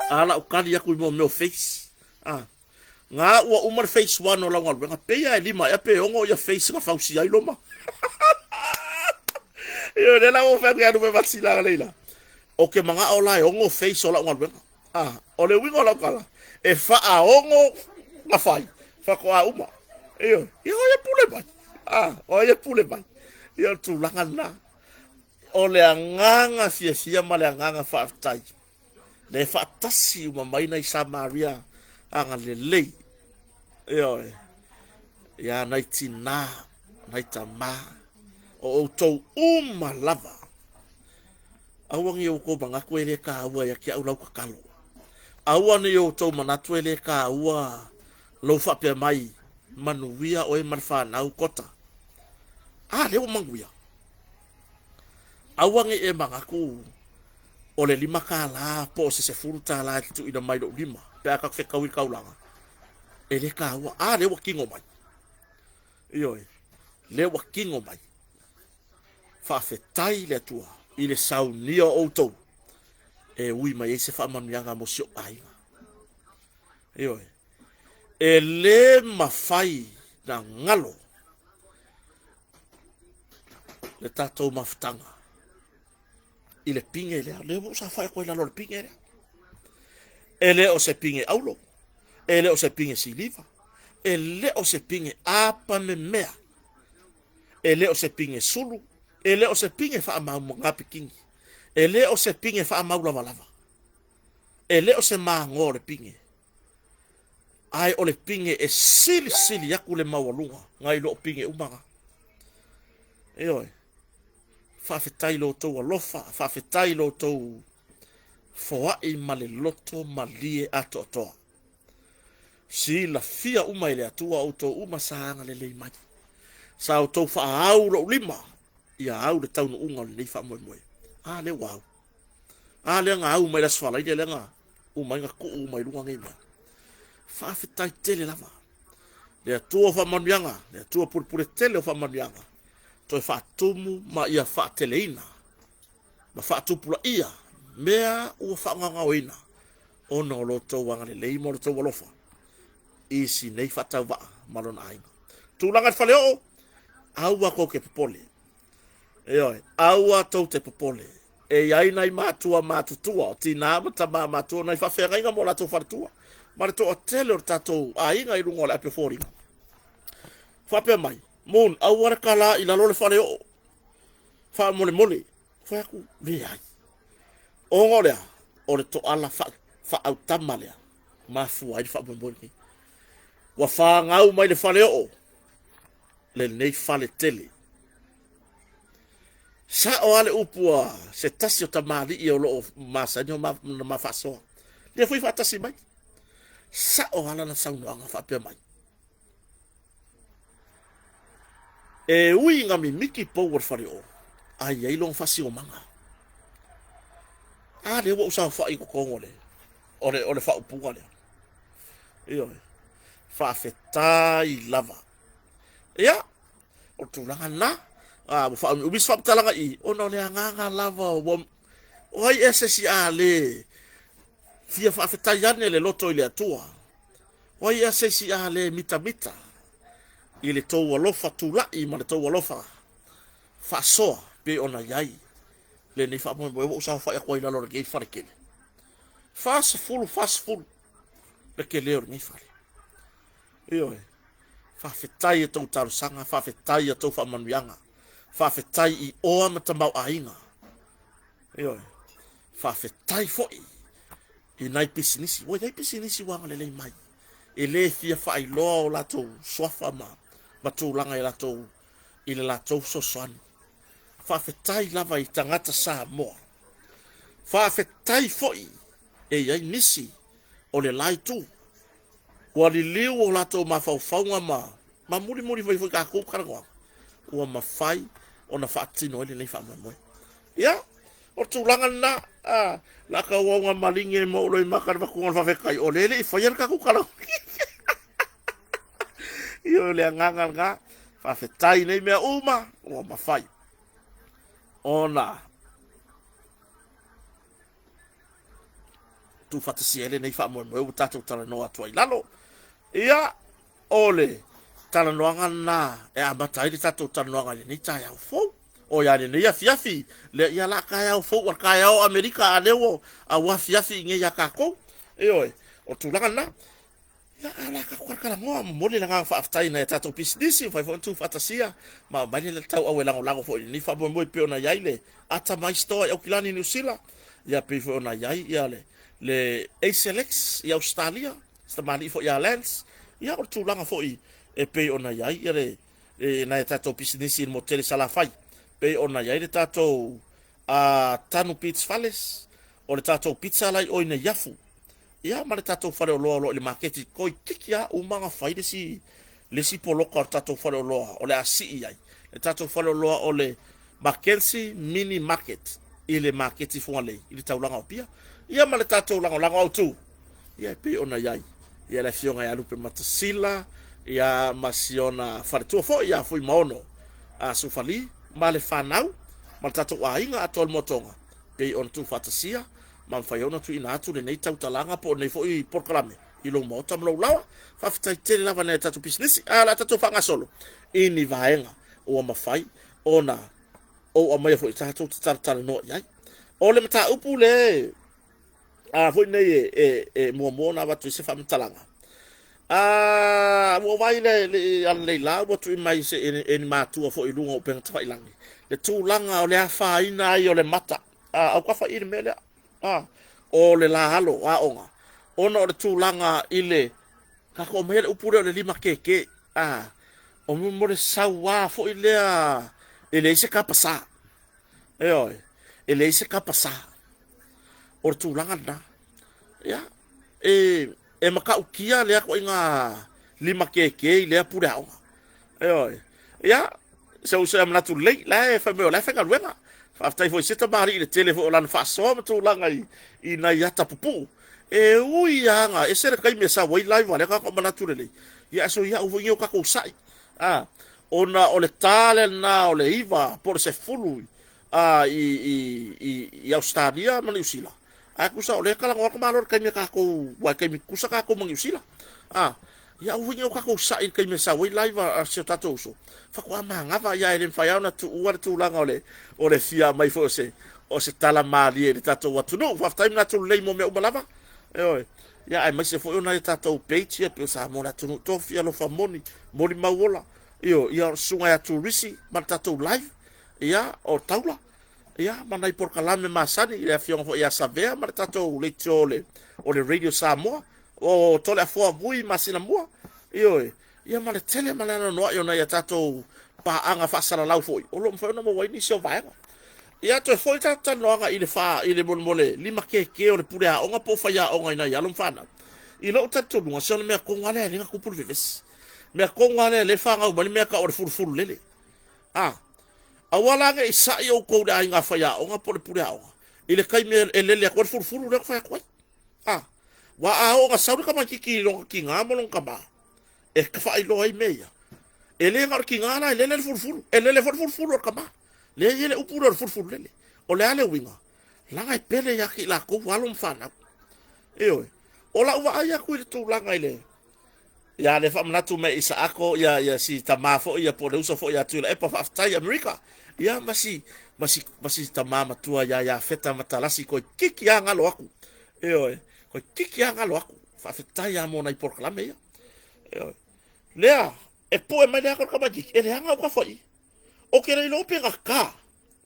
A lau kali atu i mea o phase. A, na ua uma le phase 1 o lau galuega, pei lava e 5 ea pe 6 ia phase na fausia ai Roma. Ioe, lea la ua ou fai atu ia Lupe Matisila analeila. Ou te manao la e 6 phase o lau galuega. A, o le uiga o lau tala, e faaogo na fai, faatoa uma. Ioe, ia o ai e pule mai? A, o ai e pule mai? Ia o le tulaga lena. O le agaga fiafia ma le agaga faafetai, lea e faatasi uma mai nai Samaria agalelei. Ioe, ia nai tinā, nai tamā, o outou uma lava. Aua ne i outou manatu e le taua ia te au lau tatalo. Aua ne i outou manatu e le taua lou faapea mai, Manuia oe ma le fanau kota. A lea ua manuia. Aua ne i e manatu o le $5 po o se $10 e te tuuina mai i lou lima pe a tatou fetaui i le taulaga, e le taua. A lea ua tino mai. Ioe, lea ua tino mai. Faafetai i le Atua i le saunia o outou e ui mai ai se faamanuiaga mo si ou aiga. Ioe, e le mafai na galo le tatou mafutaga i le pine lea. Lea ua ou saofai atu ai i lalo o le pine lea. E le o se pine aulo, e le o se pine siliva, e le o se pine apa memea, e le o se pine sulu, e le o se pine faamau ngapikini, e le o se pine faamau lavalava, e le o se mago o le pine, ae o le pine e silisili aku le maualuga nai lo o pine uma na. Ioe, faafetai lo outou alofa, faafetai lo outou foai ma le loto malie atoatoa. Silafia uma e le Atua outou uma sa agalelei mai. Sa outou faaau lou lima ia au le taunuuga o lenei faamoemoe. A lea ua au. A lea na au mai le Aso Faraile lea na uma ai na tuu uma i luga nei mea. Faafetai tele lava. Le Atua o faamanuiaga, le Atua pulepule tele o faamanuiaga, toe faatumu ma ia faateleina ma faatupulaia mea ua faagaogaoina ona o lo outou agalelei ma lo outou alofa i si nei faatauvaa ma lona aiga. Tulaga i le faleoo, aua tou te popole. Ioe, aua tou te popole. E i ai nai matua matutua, o tinā ma tamā matua, nai faafeagaiga mo latou faletua, ma le toatele o le tatou aiga i luga o le ape o foliga. Faapea mai, Moon, aua le talā i lalo le faleoo, faamolemole. Fai atu, leai. Ona o le a? O le toala faaautama lea, mafua ai le faamoemoe lenei. Ua fanau mai le faleoo lenei fale tele. Sa'o lava le upu a se tasi o tamalii o lo o masani ona ma faasoa, lea foi faatasi mai. Sa'o lava lana saunoaga faapea mai, e ui ina mimiti pou o le faleoo, ae i ai lona faasinomaga. A lea ua ou saofai i totonu o le o le faaupuga lea. Ioe, faafetai lava. Ia, o le tulaga lena, ua faaumiumi se faamatalaga i i, ona o le agaga lava ua o ai ea se isi a le fia faafetai ane le loto i le Atua? O ai ea se isi a le mitamita i le tou alofa tulai ma le tou alofa faasoa pei ona i ai lenei faamoemoe ua ou saofai atu ai i lalo o lenei fale tele? 40, 40 le tele o lenei fale. Ioe, faafetai i a outou talosaga, faafetai i a outou faamanuiaga, faafetai i oa ma tamaoaiga. Ioe, faafetai foi i nai pisinisi. Ua i ai pisinisi ua agalelei mai, e le fia faailoa o latou suafa ma tulaga i latou i le latou fesoasoani. Faafetai lava i tagata Samoa. Faafetai foi e i ai nisi o le la itu ua liliu o latou mafaufauga ma mulimuli mai foi tatou talanoaga ua mafai ona faatino ai lenei faamoemoe. Ia, o le tulaga lena, a la tauauga maline ma ou loimata le vatuga o le faafetai, o lea e le i faia le tatou tala. Ia, o le agaga lena, faafetai nei mea uma ua mafai ona tuufaatasia ai lenei faamoemoe ua tatou talanoa atu ai i lalo. Ia, o le talanoaga lena e amata ai le tatou talanoaga i lenei taeao fou. O ia lenei afiafi, lea ia la taeao fou, o le taeao o Amerika a lea ua au afiafi i nei ia tatou. Ioe, o le tulaga lena. Ia, a o le a tatou talatalanoa, momoli le agaga faafetai i nai a tatou pisinisi, ua mafai foi ona tuufaatasia ma aumai le tauau e lagolago foi i lenei faamoemoe pei ona i ai le Atamai Store i Aukilani, Niu Sila, ia pei foi ona i ai ia le ACLX i Ausetalia, si tamalii foi ia Lance, ia o le tulaga foi e pei ona i ai ia le nai a tatou pisinisi i le motu tele i Salafai, pei ona i ai le tatou Tanu Beach Fales, o le tatou pizza la i o i Neiafu, ia ma le tatou faleoloa o lo o i le maketi, toeitiiti lava uma ona fai le isi poloka o le tatou faleoloa o le a sii ai le tatou faleoloa o le Mackenzie Mini Market i le maketi i Fugalei i le taulaga o Apia, ia ma le tatou lagolago autu, ia e pei ona i ai ia le afioga ia Lupe Matasila, ia ma si ona faletua foi ia Fuimaono a Sufali ma le fanau ma le tatou aiga atoa le Moatoga pei ona tuufaatasia ma mafai ai ona tuuina atu lenei tautalaga po o lenei foi polokalame i lou maota ma lou laoa. Faafetai tele lava nai a tatou pisinisi. Ae o le a tatou faagasolo i ni vaega ua mafai ona ou aumaia foi tatou te talatalanoa i ai. O le mataupu le a foi nei e, e, e muamua ona avatu i se faamatalaga. A ua vai le, le alalei la ua tui mai se e, e ni matua foi i luga o upega tafailangi. Le tulaga o le afaina ai o le mata. A au kafa i le mea lea. A o le la alo aoga. Ona o le tulaga i le tatou aumaia le upu lea o le lima keke. A o mo le sauā foi lea e leai se kapasā. Ioe, e leai se kapasā. O le tulaga lena. Ia, e, e matautia lea ituaiga limakeke i lea puleaoga. Ioe. Ia, se uso ia manatu lelei, la e fai mai o la e faigaluega. Faafetai foi i se tamalii i le tele foi o lana faasoa ma tulaga i, i nai ata pupuu. E ui lava na ese le taimi e sau ai live a lea tagata o manatu lelei. Ia ae soia aua foi ne i o tatou sa'i. A, ona o le ta lena o le 9 po o le 10 a, i, i, i, i Ausetalia ma Niu Sila. Ae tusa o lea e talanoa atu Malo i le taimi a tatou, aua e taimi tutusa tatou ma Niu Sila. A, ia aua foi ne i o tatou sa'i i le taimi e sau ai live a si o tatou uso, faatoa manava, ia e le mafai lava ona tuua le tulaga o le, o le fia aumai foi o se, o se tala malie i le tatou atunuu. Faafetai manatu lelei mo mea uma lava. Ioe. Ia aemaise foi o nai a tatou page ia pei o Samoa le atunuu tofi, alofa moni, molimau ola. Ioe, ia o le susuga ia Turisi ma le tatou live, ia o Taula, ia ma nai polokalame masani i le afioga foi ia Savea ma le tatou leitio o le, o le Radio Samoa, o Toleafoa Vui masina mua. Ioe, ia ma le tele ma le anoanoai o nai a tatou paaga faasalalau foi o lo o mafai ona maua ai nisi o vaega. Ia toe foi le tatou talanoaga i le fa i le molemole lima keke o le pule aoga po o faiaoga i nai alo ma fanau. I lou talitonuga, se o le mea tonu lava lea e le na tupu le vevesi. Mea tonu lava lea e le fanau mai le mea tau o le fulufulu lele. A, aua la ne i sa'i outou i le aiga faiaoga po o le pule aoga i le taimi e lele atu ai le fulufulu lea ou te fai atu ai. A, aua a oo ina sau le tamaitiiti i lona tinā ma lona tamā, e faailoa ai mea ia. E le na o le tinā la e lele le fulufulu, e lele foi le fulufulu o le tamā. Lea e i ai le upu lea o le fulufulu lele. O le a le uiga? Leaga e pele ia te i latou alo ma fanau. Ioe. O lau vaai atu i le tulaga i le ia le faamanatu mai i Isaako ia ia si tama foi ia po o le uso foi ia Tuilaepa faafetai Amerika. Ia ma si ma si ma si tama matua ia Iafeta Matalasi toeitiiti lava galo atu. Ioe. Toeitiiti lava galo atu. Faafetai lava mo nai polokalame ia. Ioe. Lea e pue mai le ata o le tamaitiiti e leaga uka foi. Ou te le iloa pe gata,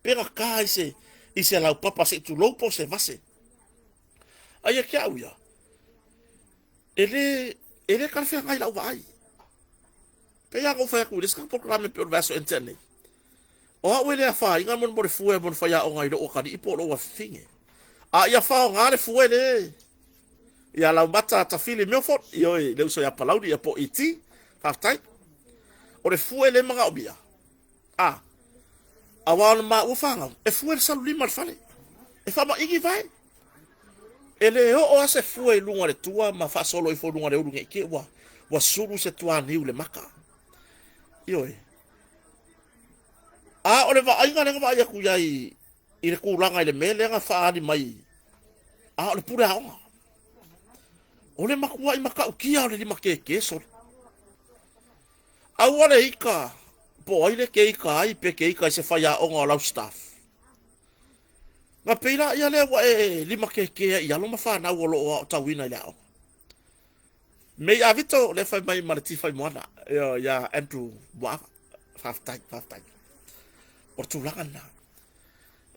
pe gata i se, i se laupapa se i tulou po o se vase. A ia te au ia, e le, e le talafeagai lau vaai. Pei lava ona ou fai atu i le isi polokalame pei o le vaiaso ea na tea nei. O au e le afaina mo le fue mo le faiaoga i lou atalii po o lou afafine. A ia faoga le fue le ia Laumata Tafili Milford, ioe, le uso ia Palauli ia po o ET, faafetai. O le fue le manaomia, a, aua o le maua fanau, e fue le salulima i le fale, e faamaigi vae. E le oo lava se fue i luga o le tua ma faasolo ifo i luga o le ulu nei te i ua, ua sulu se tuaniu i le maka. Ioe. A o le vaaiga lea na vaai atu i ai i le tulaga i le mea lea na faaali mai, a o le pule aoga. O le matuai matautia o le limakeke, sole. Aua le ika, po o ai le ke ika ai, pe ke ika i se faiaoga o lau staff. Na pei la ia lea ua e limakeke ai i alo ma fanau o lo o aotauina i le aoga. Mei Avito lea fai mai ma le Tifai Moana, ia Andrew Muaava. Faafetai, faafetai. O le tulaga lena.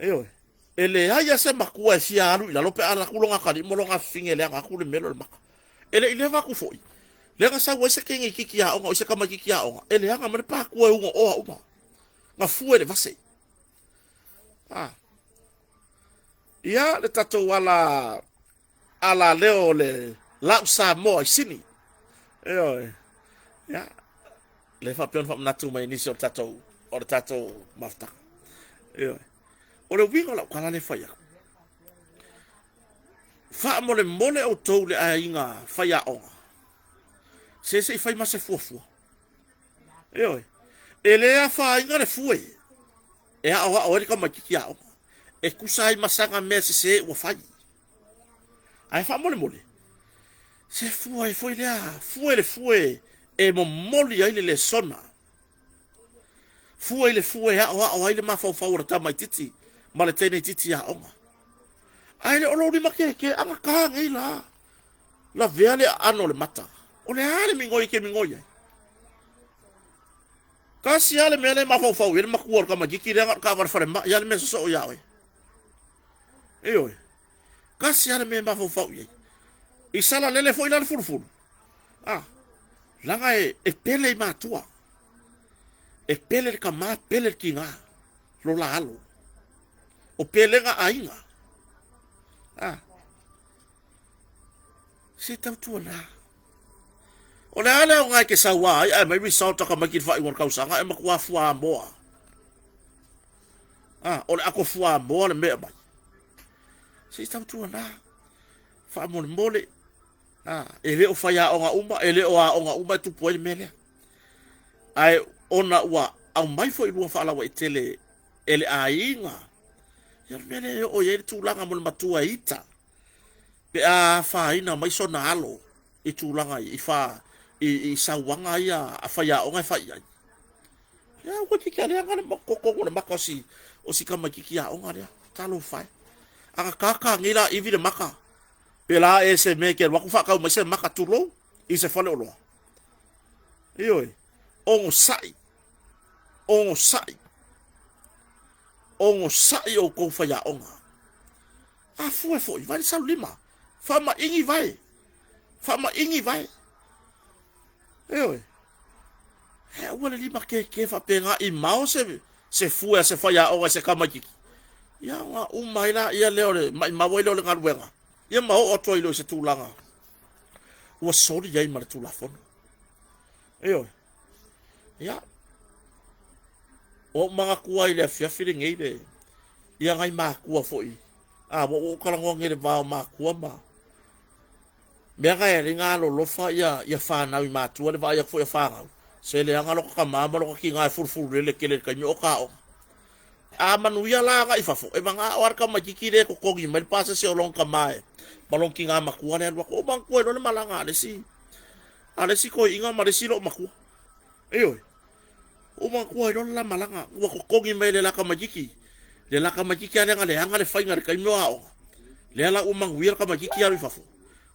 Ioe. E leai lava se matua e fia alu i lalo pe a alu atu lona atalii ma lona afafine e leaga atu le mea lea o le maka. E le i leva atu foi, lea na sau ai se teineitiiti aoga, o se tamaitiiti aoga, e leaga mai le patua e ugaoa uma. Na fue i le vase. Ah. Ia, le tatou ala alaleo o le lau Samoa i Sini. Ioe. Ia, le faapea ona faamanatu mai nisi o le tatou o le tatou mafutaga. Ioe. O le uiga o lau tala lea e fai atu, faamolemole outou le aiga faiaoga, se se i fai ma se fuafua. Ioe. E le afaina le fue e aoao ai le tamaitiiti aoga, e tusa ai ma sana mea sese ua fai. Ae faamolemole, se fua ai foi lea, fue le fue e momoli ai le lesona. Fua i le fue e aoao ai le mafaufau o le tamaitiiti ma le teineitiiti aoga. Ae le o lou limakeke, agata nei la. Lavea le aano o le mata. O le a le migoi e te migoi ai? Tasi lava le mea lea e mafaufau i ai le matua o le tamaitiiti lea na o le taavale falemai lava le mea e sosoo ia oe. Ioe. Tasi lava le mea e mafaufau i ai. I salalele foi la le fulufulu, a, leaga e, e pele i matua. E pele le tama, pele le tiga, lo la alo. O pelega aiga. A, se tautuana. O le a le aoga e te saua ai ae aumai result a tamaiti i le faaiuga o le tausaga e matua fuamoa. A, o le ato fuamoa le mea e aumai. Se i tautuana, faamolemole, a, e le o faiaoga uma, e le o aoga uma e tupu ai le mea lea. Ae ona ua aumai foi i luga faalauaitele e le aiga, ia o le mea lea e oo i ai le tulaga mo le matua e ita pe a afaina mai sona alo i tulaga i fa i sauaga ia a faiaoga e fai i ai. Ia ua titi a leaga le totonu o le maka o si o si tamaititi aoga lea. Talofa e. A tata nei la ivi le maka. Pe la e se mea e te alu atu faatau mai se maka tulou i se faleoloa. Ioe, onosai, onosai, onosai outou faiaoga. Afua foi, vai le saulima, faamaigi vae, faamaigi vae. Ioe, e aua le lima keke faapena i mao se, se fue a se faiaoga i se tamaititi. Ia ona uma ai laia lea o le maimau ai lea o le galuega, ia ma oo atu ai loa i se tulaga ua soli ai ma le Tulafono. Ioe. Ia, ua ou manatua ai i le afiafi lenei le, ia nai matua foi, a, ua ou talanoa nei i le va o matua ma mea na e alai na alolofa ia, ia fanau i matua le vaai atu foi a fanau, se leaga lota tama ma lota tina e fulufululele tele i le taimi o ta aoga. A manuia la agai i fafo, e magao lava le tamaitiiti lea e totogi mai le pasese o lona tama e, ma lona tina matua lea e alu atu. Ua ou manatua ai loa le malaga a le isi, a le isi toeaina ma le isi loomatua. Ioe. Ua ou manatua ai loa le la malaga, ua totogi mai e le la tamaitiiti, le la tamaitiiti lava lea na leaga le faiga i le taimi o aoga, lea la ua manuia le tamaitiiti alu i fafo,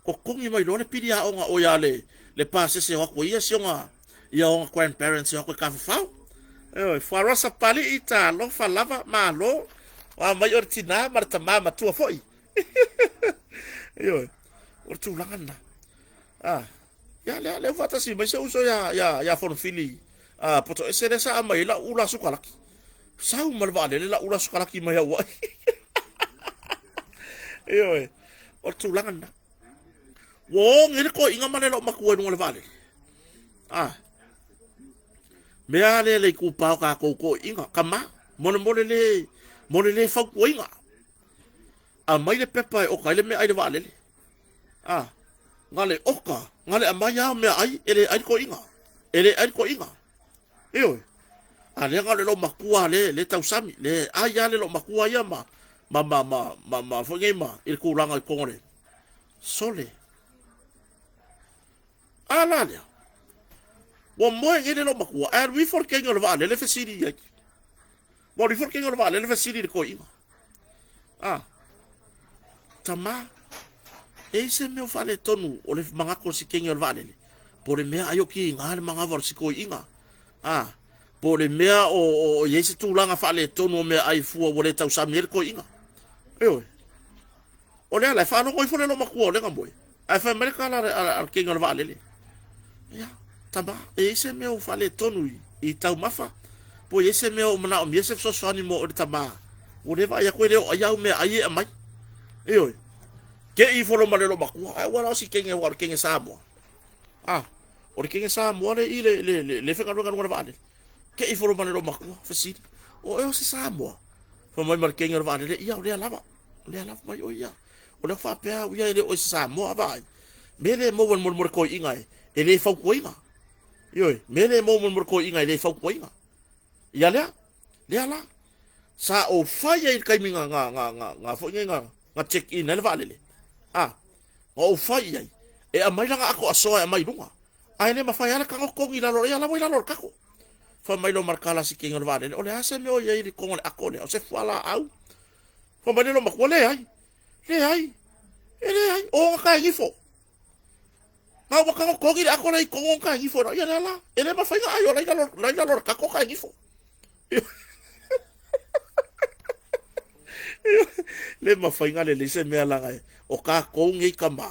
totogi mai loa le pili aoga, oi a le, le pasese e o atu ai ia si ona, ia ona grandparents e o atu e tafafao. Ioe, Fuaroa Sapali'i, talofa lava, malo, ua mai oe le tinā ma le tamā matua foi. Ioe, o le tulaga lena. Ah, ia lea, lea ua faatasi mai si ou uso ia, ia, ia Fonofili ah, Potoese lea sa aumai ai lau ula sukalaki. Sau ma le vaalele lau ula sukalaki mai Hawaii. Ioe, o le tulaga lena. Ua oge le toeaiina ma le loomatua i luga o le vaalele. Ah, mea lea le itupa o tatou toeaiina, tama, molemole le, mo le le fautuaina. Aumai le pepa e oka ai le meaai i le vaalele. A, na le oka, na le aumai lava meaai e le ai le toeaina. E le ai le toeaina. Ioe. A lea na o le loomatua le, le tausami, le ai lava le loomatua ia ma, ma, ma, ma, ma, ma, foi nei ma, i le tulaga i totonu o le sole. A la lea, ua moe nei le loomatua, ae alu ifo le kegi o le vaalele fesili i ai. Ua alu ifo le kegi o le vaalele fesili i le toeaina. A, tama, e i ai se mea o faaletonu o le manatu o si kegi o le vaalele, po o le mea ai o kiga le manava o le sikoiiga. A, po o le mea o, o, o i ai se tulaga faaletonu o meaai fua ua le tausami ai le toeaina. Ioe. O le ala, e faalogo ifo le loomatua o lea na moe, ae fai mai le tala a le kegi o le vaalele, Ia, tama, e i ai se mea ua faaletonu i, i taumafa, po o i ai se mea ua manaomia se fesoasoani mo oe le tama, ua le vaai atu e le o aia au meaai e aumai. Ioe. Te i ifo loa ma le loomatua, ae ua la o si kege aua o le kege Samoa. A, o le kege Samoa le i le, le, le, le faigaluega i luga o le vaalele. Te i ifo loa ma le loomatua, fesili, o oe o se Samoa? Fai mai ma le kege o le vaalele, ia, o lea lava. O lea lava mai o ia. O lea faapea au ia e le o se Samoa vaai. Me le maua le molemole toeaiina e, e le fautuaina. Ioe, me le maua molemole toeaiina e le fautuaina. Ia lea, lea la. Sa ou fai ai i le taimi na, na, na, na, na foi nei na, na check in ai le vaalele. A, na ou fai i ai, e aumai lana ato asoa e aumai i luga. Ae le mafai lava le tago totogi i lalo, ia la ua i lalo o le tago. Fai mai loa ma le kalasi kegi o le vaalele, o le a se mea o i ai i le togo o le ato lea, o se fualaau. Fai mai le loomatua, leai. Leai, e leai, o ga ka gifo. Ma ua tago togi le ako le i togo ka gifo ia lea la. E le mafai na ai o lai lalo lai lalo le kako ka gifo. Le mafai na lelei se mea laga o tatou nei tama.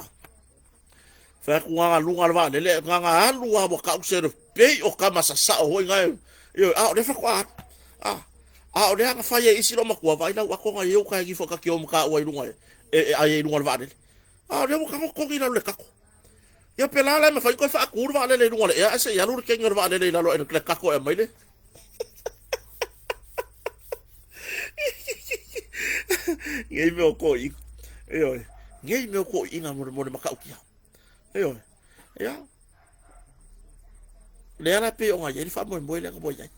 Fai atu na luga le vaalele, na na alu lava ua tau se pei o tama sasao foi na e, ioe, a o lea faatoa alu. A o lea na fai e isi lou matua, vaai lau ato na i uta e gifo ta te o ma taua i luga e ai i luga o le vaalele. A o lea ua tago togi i lalo le kako. Ia pe la la e mafai toe faatu le vaalele i luga o le ea ae se i alu le kegi o le vaalele i lalo e le kako e aumai le Nei mea o toeaiina. Ioe. Nei mea o toeaiina mo le matautia. Ioe. Ia. Lea la pei ona i ai le faamoemoe lea na ua i ai.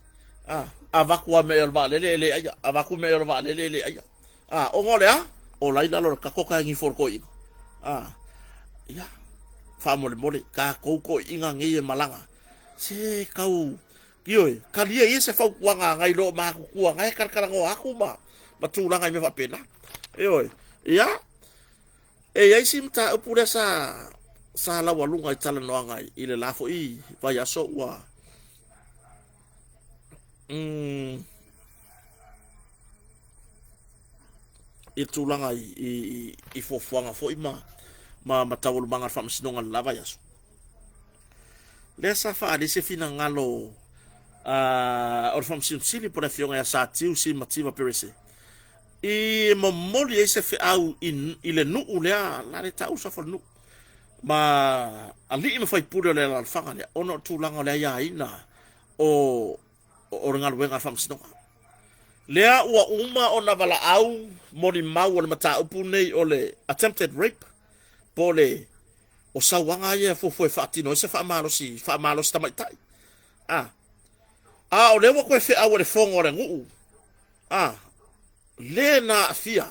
A, avatu lava mea o le vaalele e le aia, avatu mea o le vaalele e le aia. A, ona o le a? O la i lalo o le kako ka gifo o le toeaina. A, ia, faamolemole, tatou toeaiina nei e malaga, se tau, ioe, talia ia se fautuaga a nai lo matutua na e talatalanoa atu ma tulaga i mea faapena. Ioe, ia, e i ai si mataupu lea sa laualuga i talanoaga i le la foi vaiaso ua i le tulaga i fuafuaga foi ma taualumaga o le faamasinoga i le la vaiaso. Lea sa faaali se finagalo o le Faamasino Sili po o le Afioga ia Satiu Simativa Perese i momoli ai se feau i le nuu lea la le tau suafa o le nuu ma alii ma faipule o le alalafaga lea ona o tulaga o le aiaina o le galuega a le faamasinoga. Lea ua uma ona valaau molimau o le mataupu nei o le attempted rape po o le o sauaga ia e fuafua e faatino ai se faamalosi, faamalosi tamaitai. A o lea ua toe feau e le fono a le nuu, le na aafia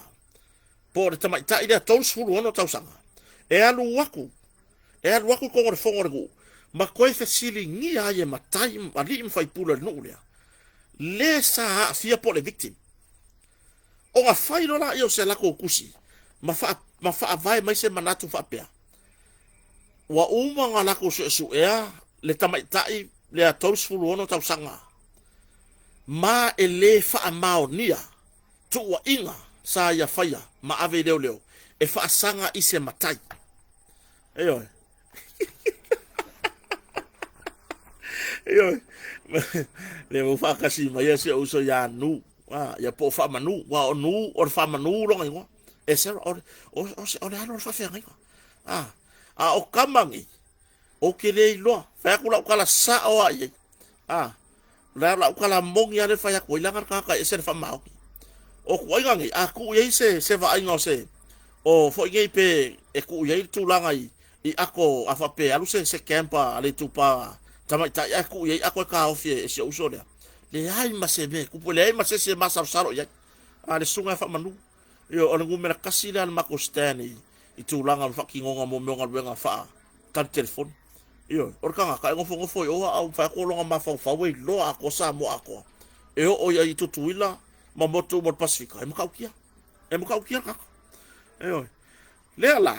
po o le tamaitai lea 36 tausaga, e alu atu, e alu atu i totonu o le fono a le nuu, ma toe fesiligia ai e matai, alii ma faipule o le nuu lea, le sa aafia po o le victim. Ona fai loa lea o se latou tusi ma faavae mai se manatu faapea, ua uma ona latou suesuea le tamaitai lea 36 tausaga ma e le faamaonia tuuaiga sa ia faia ma ave i leoleo e faasaga i se matai. Ioe. Ioe. Le ua faatasi mai si ou uso ia Nu, ia po o Faamanu, aua o Nu o le Faamanu lona igoa. E se o o le alo o le faafeagaiga. A o tama nei, ou te le iloa, fai atu lau tala sao lava i ai. O lau tala moni lava lea e fai atu ai, leaga le tagata e ese le faamaoni. O tuuaiga nei, a tuu i ai se vaaiga o se, o foi nei pe e tuu i ai le tulaga i ako a faapea e alu se camp a le itupa tamaitai ae tuu i ai ako e taofi e si ou uso lea. Leai ma se mea e tupu, leai ma se isi e masalosalo i ai. A le susuga ia Faamanu, ioe, o le numera 1 lea a le matou stand i tulaga o le faatinoga mo mea o galuega faa-tali telefoni. Ioe, o le tagata e nofonofo i o a ua fai atu o lona mafaufau e iloa atoa Samoa atoa. E oo i ai i Tutuila ma motu uma o le Pasefika, e matautia. E matautia le tagata. Ioe. Lea la,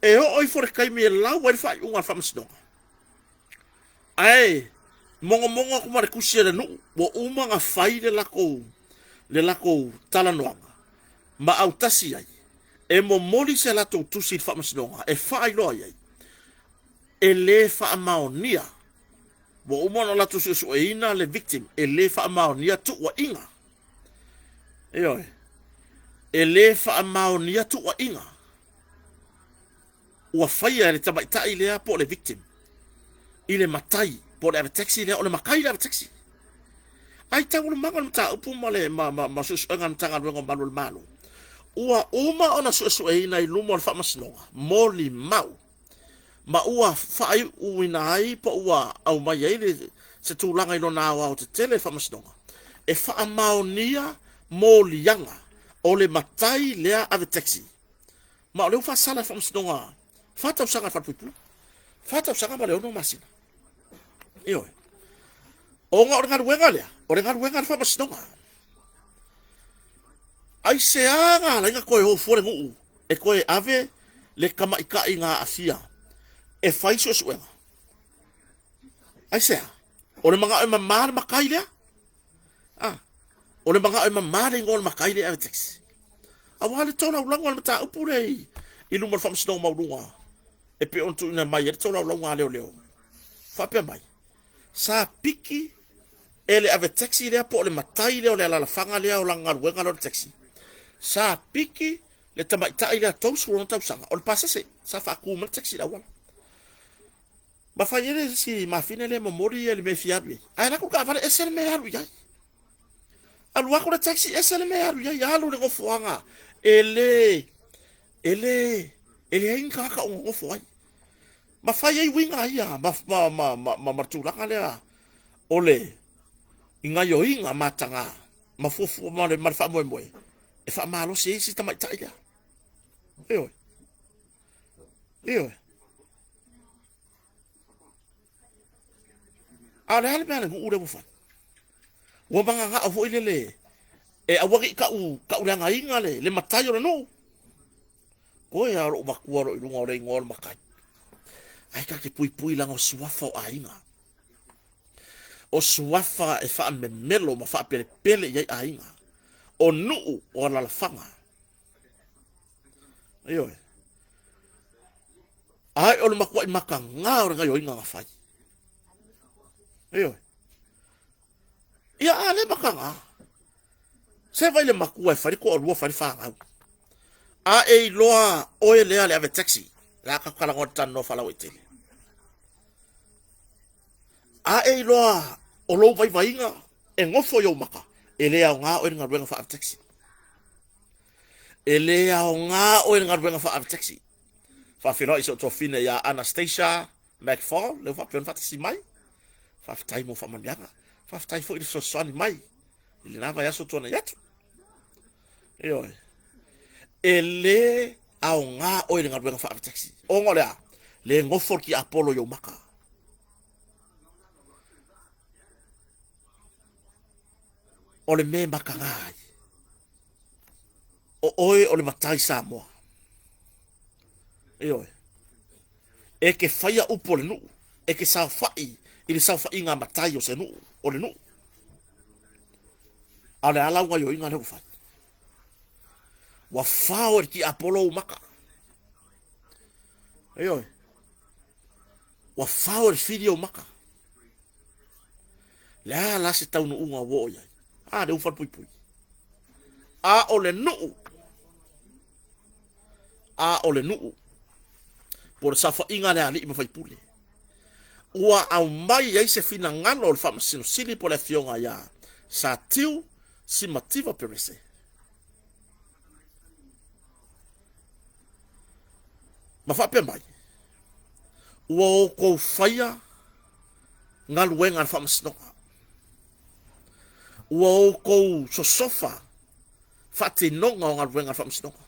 e oo ifo le taimi e lau ai le faaiuga a le faamasinoga, ae mogomogo atu ma le tusi a le nuu, ua uma ona fai le latou talanoaga ma autasi ai, e momoli se latou tusi i le faamasinoga e faailoa i ai, e le faamaonia, ua uma ona latou suesueina le victim, e le faamaonia tuuaiga. Ioe, e le faamaonia tuuaiga ua faia e le tamaitai lea po o le victim i le matai po o le ave taxi lea, o le matai le ave taxi. Ai taualumaga o le mataupu ma le ma suesuega a le Matagaluega o Malu o le Malo, ua uma ona suesueina i luma o le faamasinoga molimau ma ua faaiuina ai po ua aumai ai se tulaga i lona aoaotetele le faamasinoga e faamaonia moliaga o le matai lea ave taxi. Ma o lea ua faasala e le faamasinoga 4 tausaga i le falepuipui, 4 tausaga ma le 6 masina. Ioe. Ona o le galuega lea, o le galuega a le faamasinoga. Aisea na ala ai na toe o fua le nuu e toe ave le tamaitai na aafia e fai suesuega? Aisea? O le manao e mama le matai lea? A, o le manao e mama le igoa o le matai lea e ave taxi. Aua le tolaulauga o le mataupu lea i, i luma o le Faamasinoga Maualuga e pei ona tuuina mai ai le tolaulauga a leoleo. Faapea mai, sa piki e le ave taxi lea po o le matai lea o le alalafaga lea o lana galuega lea o le taxi. Sa piki le tamaitai lea 36 tausaga o le pasese sa faatu mai le taxi i le auala. Ma fai ai le isi mafine lea e momoli ia i le mea e fia alu i ai. Ae alu atu le taavale ese le mea e alu i ai. Alu atu le taxi ese le mea e alu i ai, alu i le nofoaga e le e le e leai ni tagata o nonofo ai. Ma fai ai uiga ia ma ma ma ma, ma, ma le tulaga lea o le gaioiga mataga ma fuafua ma le, ma le faamoemoe e faamalosi ai isi tamaitai lea. Ioe. Ioe. A o le a le mea a le nuu lea ua fai? Ua mananao foi lele e aua ne i tau, tauleagaina le, le matai o le nuu. Toe lava o lou matua o lo o i luga o le igoa o le matai. Ae ta te puipui leaga o suafa o aiga. O suafa e faamemelo ma faapelepele i ai aiga. O nuu o alalafaga. Ioe. Ae o le matuai mataga o le gaioiga na fai. Ioe. Ia a le mataga. Se vai le matua e fai le toalua fai le fanau. A e iloa oe lea le ave taxi, la ka talanoa le talanoa faalauaitele. A e iloa o lou vaivaiga e nofo i ou maka, e le aoga oe le galuega faa-ave taxi. E le aoga oe le galuega faa-ave taxi. Faafeiloai i si ou tuafafine ia Anastasia McFall, lea ua faapea ona faatasi mai. Faafetai mo faamanuiaga. Faafetai foi i le fesoasoani mai i lena vaiaso tuanai atu. Ioe. E le aoga oe i le galuega faa-ave taxi. Ona o le a? Le nofo le tiapolo i ou maka. O le mea e mataga ai, o oe o le matai Samoa. Ioe. E te faia upu o le nuu, e te saofai i le saofaiga a matai o se nuu, o le nuu. A o le a lau gaioiga lea ua fai? Ua fao e le tiapolo ou maka. Ioe. Ua fao e le fili ou maka. Le a la se taunuuga ua oo i ai? A, lea ua falepuipui. A o le nuu, a o le nuu, po o le saofaiga a le alii ma faipule, ua aumai ai se finagalo o le Faamasino Sili po o le Afioga ia Satiu Simativa Perese. Ma faapea mai, ua outou faia galuega a le Faamasinoga. Ua outou sosofa faatinoga o galuega a le Faamasinoga.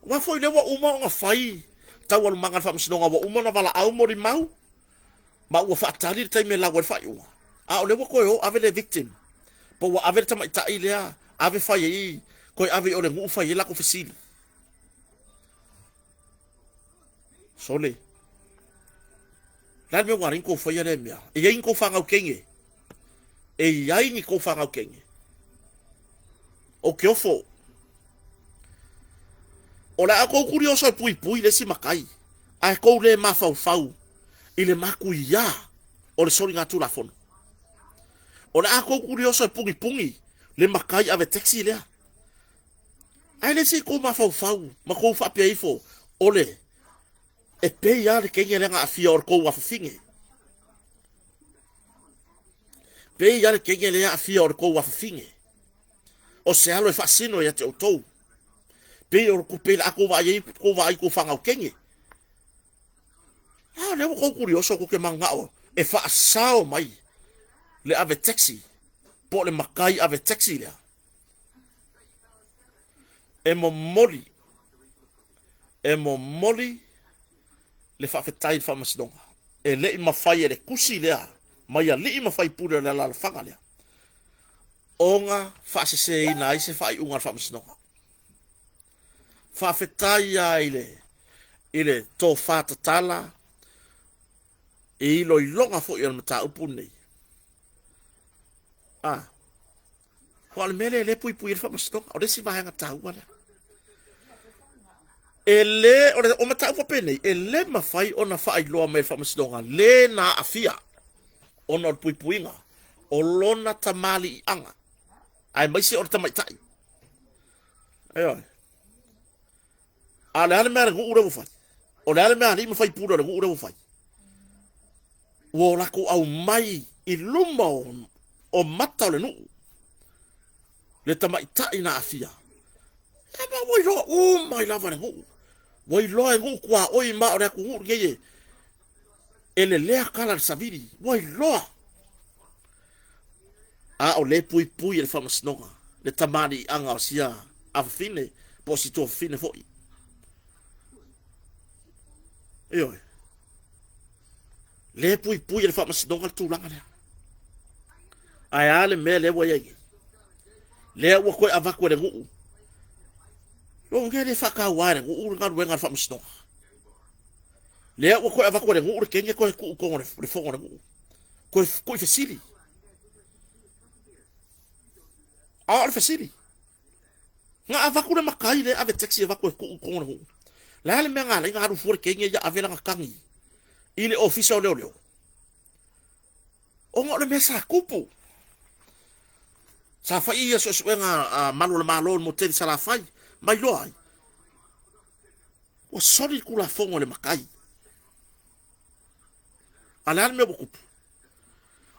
Aua foi lea ua uma ona fai taualumaga a le Faamasinoga, ua uma ona valaau molimau, ma ua faatali le taimi e lau ai le faaiuga. A o lea ua toe o ave le victim, po ua ave le tamaitai lea, ave fai ai, toe ave i o le nuu fai ai latou fesili. Sole, le a le mea ua ala ai ona tou faia lea mea? E i ai ni tou fanau teine? E i ai ni tou fanau teine? Ou te ofo. O le a tou tulioso e puipui le isi matai, ae tou le mafaufau i le matuia o le soligatulafono. O le a tou tulioso e punipuni le matai ave taxi lea. Ae le se i tou mafaufau ma tou faapea ifo, o le e pei lava le teine lea na aafia o le tou afafine. Pei lava le teine lea aafia o le tou afafine. O se alo e faasino ia te outou. Pei o le pei la tou vaai ai tou vaai tou fanau teine. A o lea ua tou kurioso tou te mananao e faasao mai le ave taxi po o le matai ave taxi lea. E momoli, e momoli le faafetai i le Faamasinoga. E le i mafai e le tusi lea mai alii ma faipule o le alaalafaga lea. ona faaseseina ai se faaiuga a le Faamasinoga. Faafetai lava i le, i le tofa tatala i iloiloga foi o le mataupu lenei. Ah, aua o le mea lea e le puipui ai le Faamasinoga, o le isi vaega taua lea. E le, o le o mataupu faapenei, e le mafai ona faailoa mai e le Faamasinoga le na aafia ona o le puipuiga o lona tamaliiaga, aemaise o le tamaitai. Ioe. A o le a le mea a le nuu lea ua fai? O le a le mea a alii ma faipule o le nuu lea ua fai? Ua o latou aumai i luma o mata o le nuu le tamaitai na aafia. Ia ma ua iloa uma ai lava e le nuu. Ua iloa e nuu tuaoi ma o le atunuu lenei e e lelea tala i le savili. Ua iloa. A o lea e puipui e le Faamasinoga le tamaliiaga o sia afafine po o si tuafafine foi. Ioe. Lea e puipui e le Faamasinoga le tulaga lea. Ae a le mea lea ua i ai nei? Lea ua toe avatu e le nuu. Lona uiga e le faataua e le nuu le galuega a le Faamasinoga. Lea ua toe avatu e le nuu le teine toe tuu i totonu o le fono a le nuu. Toe tuu i fesili. A o le fesili, na avatu le matai lea e ave taxi avatu e tuu i totonu o le nuu. Le a le mea na ala ai ona alu fua le teine ia ave lana tagi i le ofisa o leoleo? Ona o le mea sa tupu. Sa fai ia suesuega a malu o le Malo i le motu tele i Salafai ma iloa ai ua soli le Tulafono e le matai. A o le a le mea ua tupu?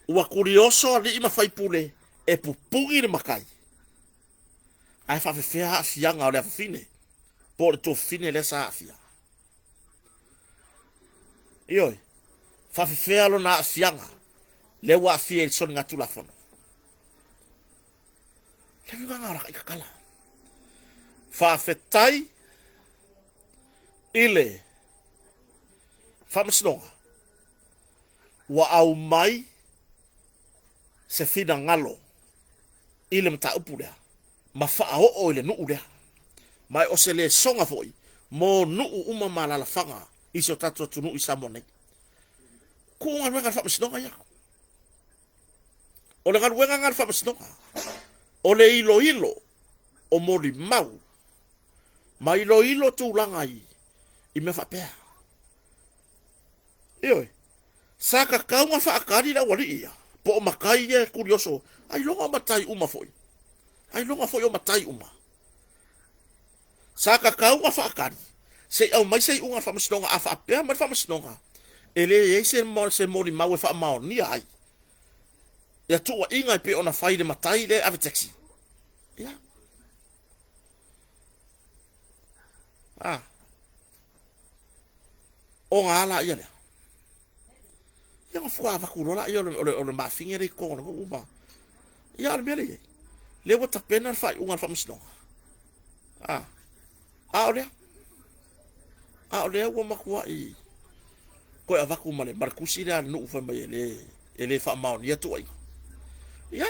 Ua tulioso alii ma faipule e pupuni le matai, ae faafefea aafiaga o le afafine po o le tuafafine lea sa aafia? Ioe, faafefea lona aafiaga lea ua aafia i le soligatulafono? Le uiga o la tatala. Faafetai i le Faamasinoga ua aumai se finagalo i le mataupu lea ma faaoo i le nuu lea. Ma o se lesoga foi mo nuu uma ma alaalafaga i si o tatou atunuu i Samoa nei. Tuu galuega a le Faamasinoga ia. O le galuega lena a le Faamasinoga, o le iloilo o molimau ma iloilo tulaga i mea faapea. Ioe, sa tatau ona faatali le aualii ia, po o matai ia e tulioso, ailoga o matai uma foi, ailoga foi o matai uma. Sa tatau ona faatali se i aumai se iuga a le Faamasinoga. A faapea mai le Faamasinoga e leai se molimau e faamaonia ai ia tuuaiga e pei ona fai i le matai lea e ave taxi, ia. Ah. Ona a laia lea. Ia ona faatoa avatu loa lea o le mafine lea i totonu o le nuu ma... Ia a o le mea lea e i ai, lea ua tapena le faaiuga a le faamasinoga. A, a o lea, a o lea ua matuai toe avatu ma le, ma le tusi lea a le nuu fai mai e le, e le faamaonia tuuaiga. Ia,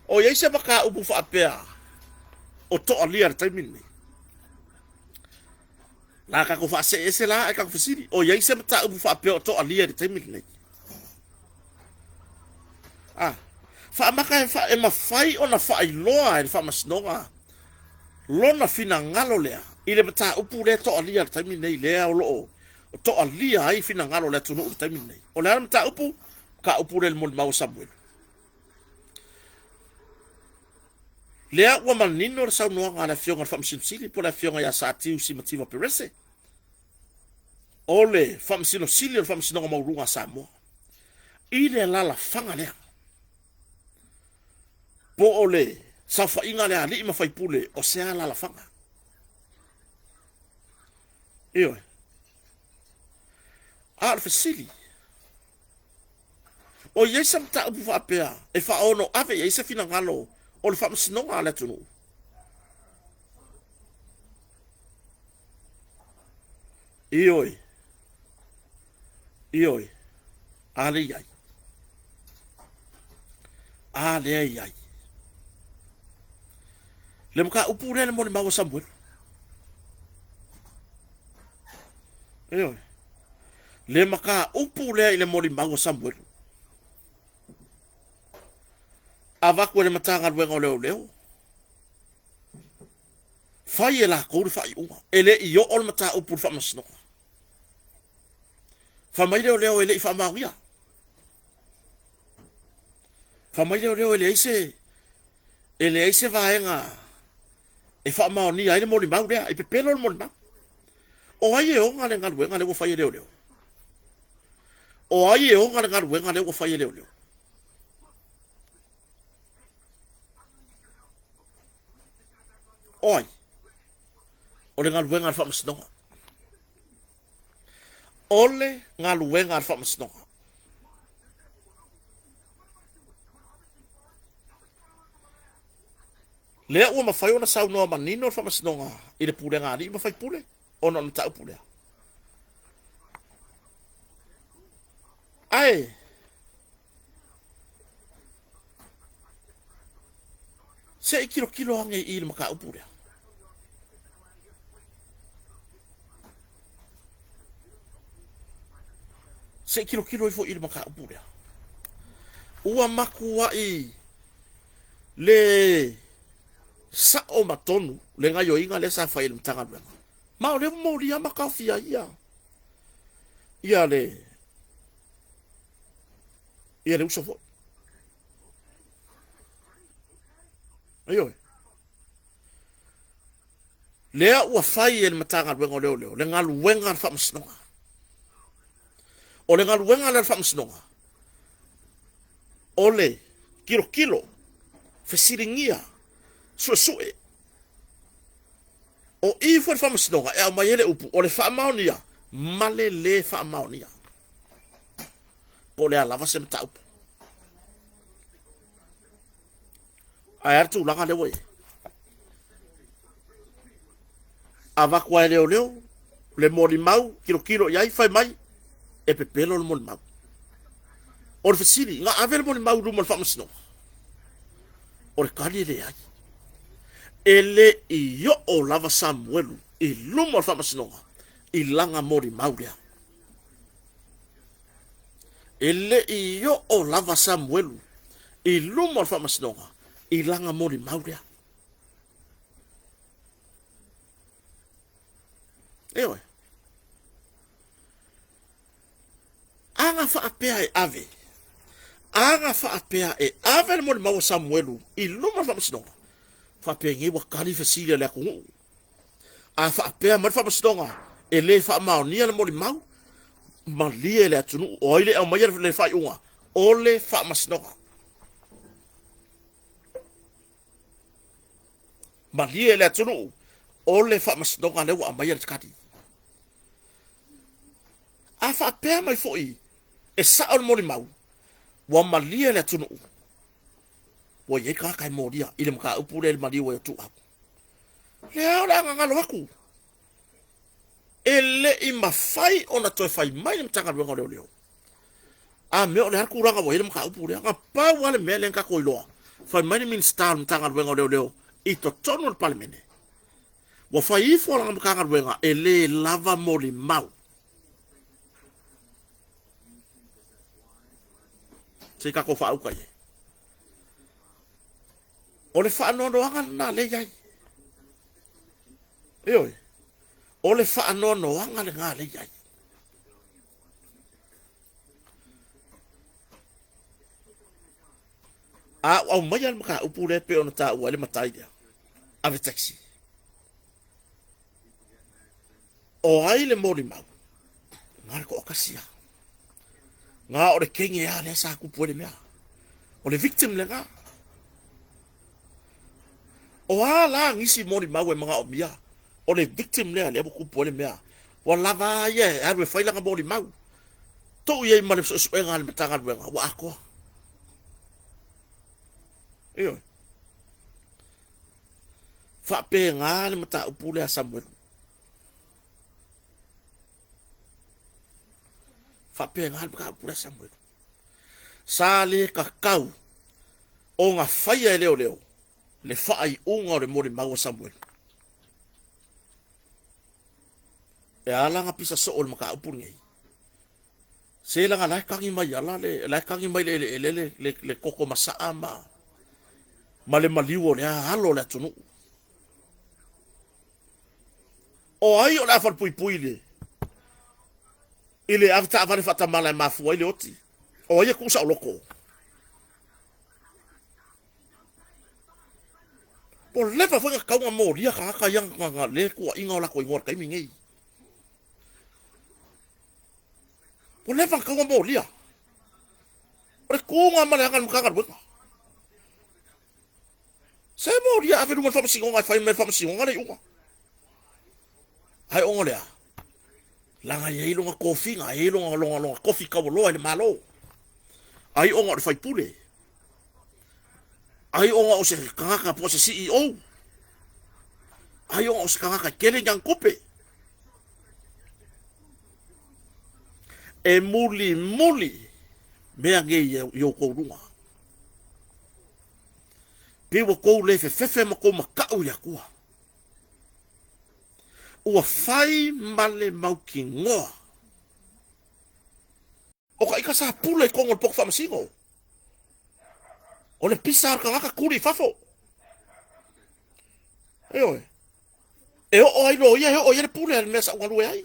o i ai se mataupu faapea o toalia i le taimi lenei? La tatou faasee ese la ae tatou fesili, o i ai se mataupu faapea o toalia i le taimi lenei? A, faamata e, fa, e mafai ona faailoa e le Faamasinoga lona finagalo lea i le mataupu lea e toalia i le taimi lenei, lea o lo o toalia ai finagalo o le atunuu i le taimi lenei. O le a le mataupu? Mataupu lea i le molimau a Samuelu. Lea ua manino le saunoaga a le Afioga i le Faamasino Sili po o le Afioga ia Satiu Simativa Perese, o le Faamasino Sili o le Faamasinoga Maualuga a Samoa, i le alalafaga lea, po o le saofaiga a le alii ma faipule o se alalafaga. Ioe. A o le fesili, O i ai se mataupu faapea e faaono ave i ai se finagalo o le faamasinoga a le atunuu? Ioe. Ioe. A lea i ai. A lea i ai. Le mataupu lea le molimau a Samuelu. Ioe. Le mataupu lea i le molimau a Samuelu. Avatu e le Matagaluega o Leoleo, fai e latou le faaiuga. E le i oo le mataupu i le faamasinoga. Fai mai leoleo e le i faamaonia. Fai mai leoleo e leai se e leai se vaega e faamaonia ai le molimau lea, e pepelo le molimau. O ai e ona le galuega lea ua fai e leoleo? O ai e ona le galuega lea ua fai e leoleo? O ai? O le galuega a le faamasinoga. O le galuega a le faamasinoga. Lea ua mafai ona saunoa manino le faamasinoga i le pulega a alii ma faipule ona o le mataupu lea. Ae se i tilotilo ane i le mataupu lea. Se i tilotilo ifo i le mataupu lea. Ua matuai le sa'o ma tonu le gaioiga lea sa fai e le Matagaluega, ma o lea ua molia ma taofia ai ia ia le ia le uso foi. Ioe. Lea ua fai e le Matagaluega o Leoleo le galuega a le Faamasinoga. O le galuega lea a le Faamasinoga, o le tilotilo, fesiligia, suesue. O i foi le Faamasinoga e aumai ai le upu o le faamaonia ma le lē faamaonia, po o le a lava se mataupu. Ae a le tulaga lea ua i ai? Avatu lava e leoleo le molimau, tilotilo i ai, fai mai, e pepelo le molimau. O le fesili, na ave le molimau i luma o le faamasinoga? O le tali e leai. E le i oo lava Samuelu i luma o le faamasinoga i lana molimau lea. E le i oo lava Samuelu i luma o le faamasinoga i lana molimau lea. Ioe. Ana faapea e ave, ana faapea e ave le molimau a Samuelu i luma o le faamasinoga, faapenei ua tali fesili a le atunuu. A faapea mai le faamasinoga e le faamaonia le molimau, malie le atunuu, o ai le aumaia le faaiuga? O le faamasinoga. Malie le atunuu, o le faamasinoga lea ua aumaia le tali. A faapea mai foi e sao le molimau, ua malie le atunuu, ua i ai tagata e molia i le mataupu lea i le maliu ai o Tuuau. Lea o le a gagalo atu. E le i mafai ona toe fai mai le Matagaluega o Leoleo. A mea o le a le tulaga ua i ai le mataupu lea? Na pau lava le mea lea na tatou iloa, fai mai le Minisita o le Matagaluega o Leoleo i totonu o le Palemene, ua fai ifo lana Matagaluega e le lava molimau. Se i tatou faauta i ai. O le faanoanoaga lena lea i ai. Ioe, o le faanoanoaga lena lea i ai. A ua aumaia le mataupu lea e pei ona taua ai le matai lea, ave taxi. O ai le molimau? Na o le toatasi lava. Na o le kenge lava lea sa tupu ai le mea. O le victim lena. O a la nisi molimau e manaomia? O le victim lea lea ua tupu ai le mea. Ua lava a ia e alu e fai lana molimau. Tuu i ai ma le suesuega a le Matagaluega ua atoa. Ioe. Faapena le mataupu lea a Samuelu. Faapena le mataupu lea a Samuelu. Sa le tatau ona faia e leoleo. Le faaiuga o le molimau a Samuelu. E a la na pisa soo i le mataupu lenei? Se leaga la e tagi mai ala le, la e tagi mai le eleele le, le, le toto masaa ma, ma le maliu o lea alo o le atunuu. O ai o le a falepuipui i le, i le avetaavale faatamala e mafua ai le oti? O ai e tuu saoloto? Ua leva foi na tatau ona molia tagata ia na le tuuaiina o latou igoa i le taimi lenei. Ua leva na tatau ona molia. O le tuga ma le aga i le Matagaluega. Se molia ave i luma o le Faamasinoga e fai mai e le Faamasinoga le iuga. Ae ona o le a? Leaga e i ai lona tofiga, e i ai lona, lona, lona tofi taualoa i le Malo. Ai ona o le faipule. Ai ona o se tagata po o se CEO. Ai ona o se tagata e tele ni ana tupe. E mulimuli mea nei i outou luga. Pei ua tou le fefefe ma tou mata'u i le Atua. Ua fai ma le mautinoa. O ka ita sa pule i totonu o le poto faamasino. O le pisa a le tagata tuli i fafo. Ioe. E oo ai loia, e oo i ai le pule a le mea sa ou galue ai.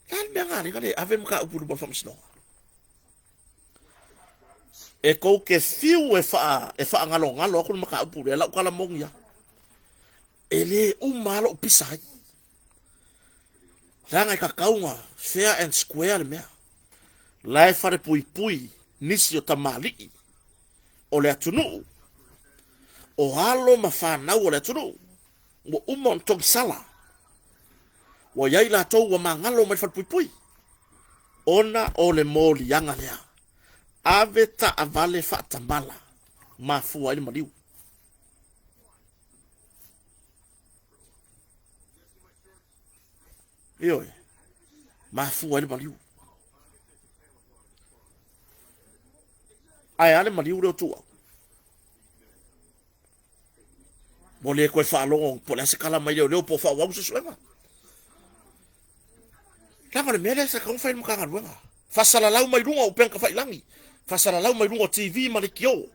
Le a le mea na ala ai ona le ave le mataupu i luma o le faamasinoga? E tou te fiu e faa e faagalogalo atu le mataupu lea, lau tala moni lava, e le uma lava lou pisa ai. Leaga e tatau ona fair and square le mea. La e falepuipui nisi o tamalii o le atunuu, o alo ma fanau o le atunuu ua uma ona togisala. Ua i ai latou ua magalo mai le falepuipui ona o le moliaga lea. Ave taavale faatamala, mafua ai le maliu. Ioe, mafua ai le maliu. Ae a le maliu lea o Tuuau? Ua le toe faalogo po o le a se tala mai leoleo po o faaauau se suega. Leaga o le mea lea sa tatau ona fai e le Matagaluega. Faasalalau mai luga o upega tafailagi, faasalalau mai luga o TV ma leitio.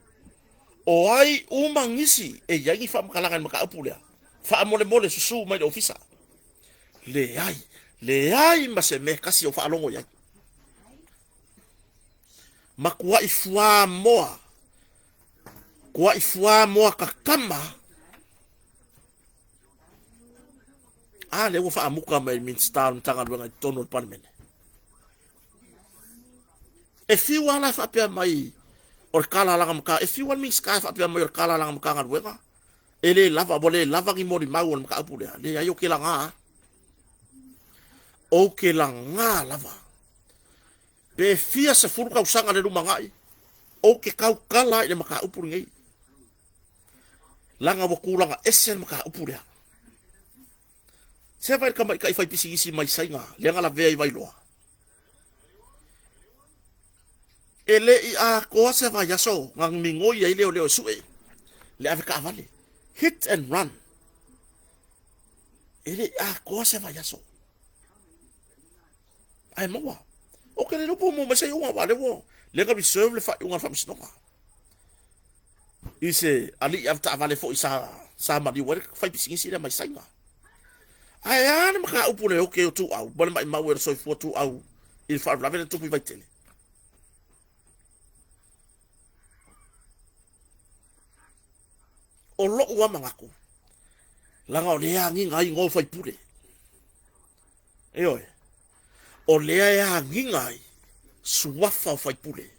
O ai uma nisi e i ai ni faamatalaga i le mataupu lea, faamolemole susu mai le ofisa. Leai, leai ma se mea e tasi o faalogo i ai. Matuai fuamoa Kuaʻi fuamoa kakama. A lea ua faamuta mai le Minisita o le Matagaluega i totonu o le Palemene. E fiu lava la e faapea mai o le tala a lana Matagaluega, e fiu lava le Minisita e faapea mai o le tala a lana Matagaluega, e le lava, ua le lava ni molimau o le mataupu lea. Leai, ou te laga lava. Ou te laga lava. Pe fia sefulu tausaga le lumanai, ou te tautala ai i le mataupu lenei, leaga ua tulaga ese le mataupu lea. Se vaai i le tamaitai faipisinisi mai Saina lea na lavea i Vailoa. E le i atoa se vaiaso na migoi ai leoleo e sue le avetaavale. Hit and run. E le i atoa se vaiaso. Ae maua. Ou te le iloa po o maua mai se iuga aua o lea ua lea na reserve le faaiuga a le faamasinoga i se alii avetaavale foi sa sa maliu ai le faipisinisi lea mai Saina. Ae a le mataupu le oke o Tuuau ma le maimau e le soifua Tuuau i le faalavelave lea na tupu i Vaitele. O lou lava manatu, leaga o lea e agiga ai igoa o faipule. Ioe. O lea e agiga ai suafa o faipule.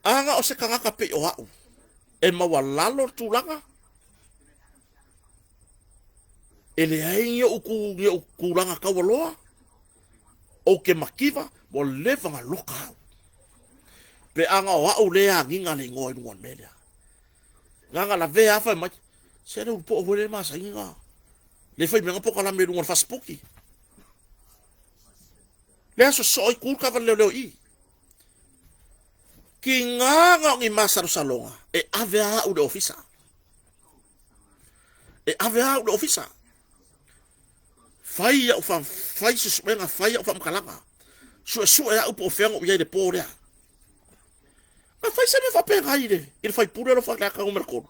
Ana o se tagata pei o au, e maualalo le tulaga, e leai ni ou, ni ou tulaga taualoa, ou te mativa, ua leva ona loka au. Pe ana o au lea e agiga le igoa i luga o le mea lea. Na ona lavea lava fai mai, se le ulu poo foi lea masani na le fai mea na polokalame i luga o le fasipuki. Lea sosoo i ku le taavale leoleo i i. Tiga na o ni masalosaloga e ave a au i le ofisa. E ave a au i le ofisa. Fai au fa, fai suesuega, fai au faamatalaga. Suesue au po o fea na ou i ai i le po lea. Na fai se mea faapena i le, i le faipule o Faleata Nu.3.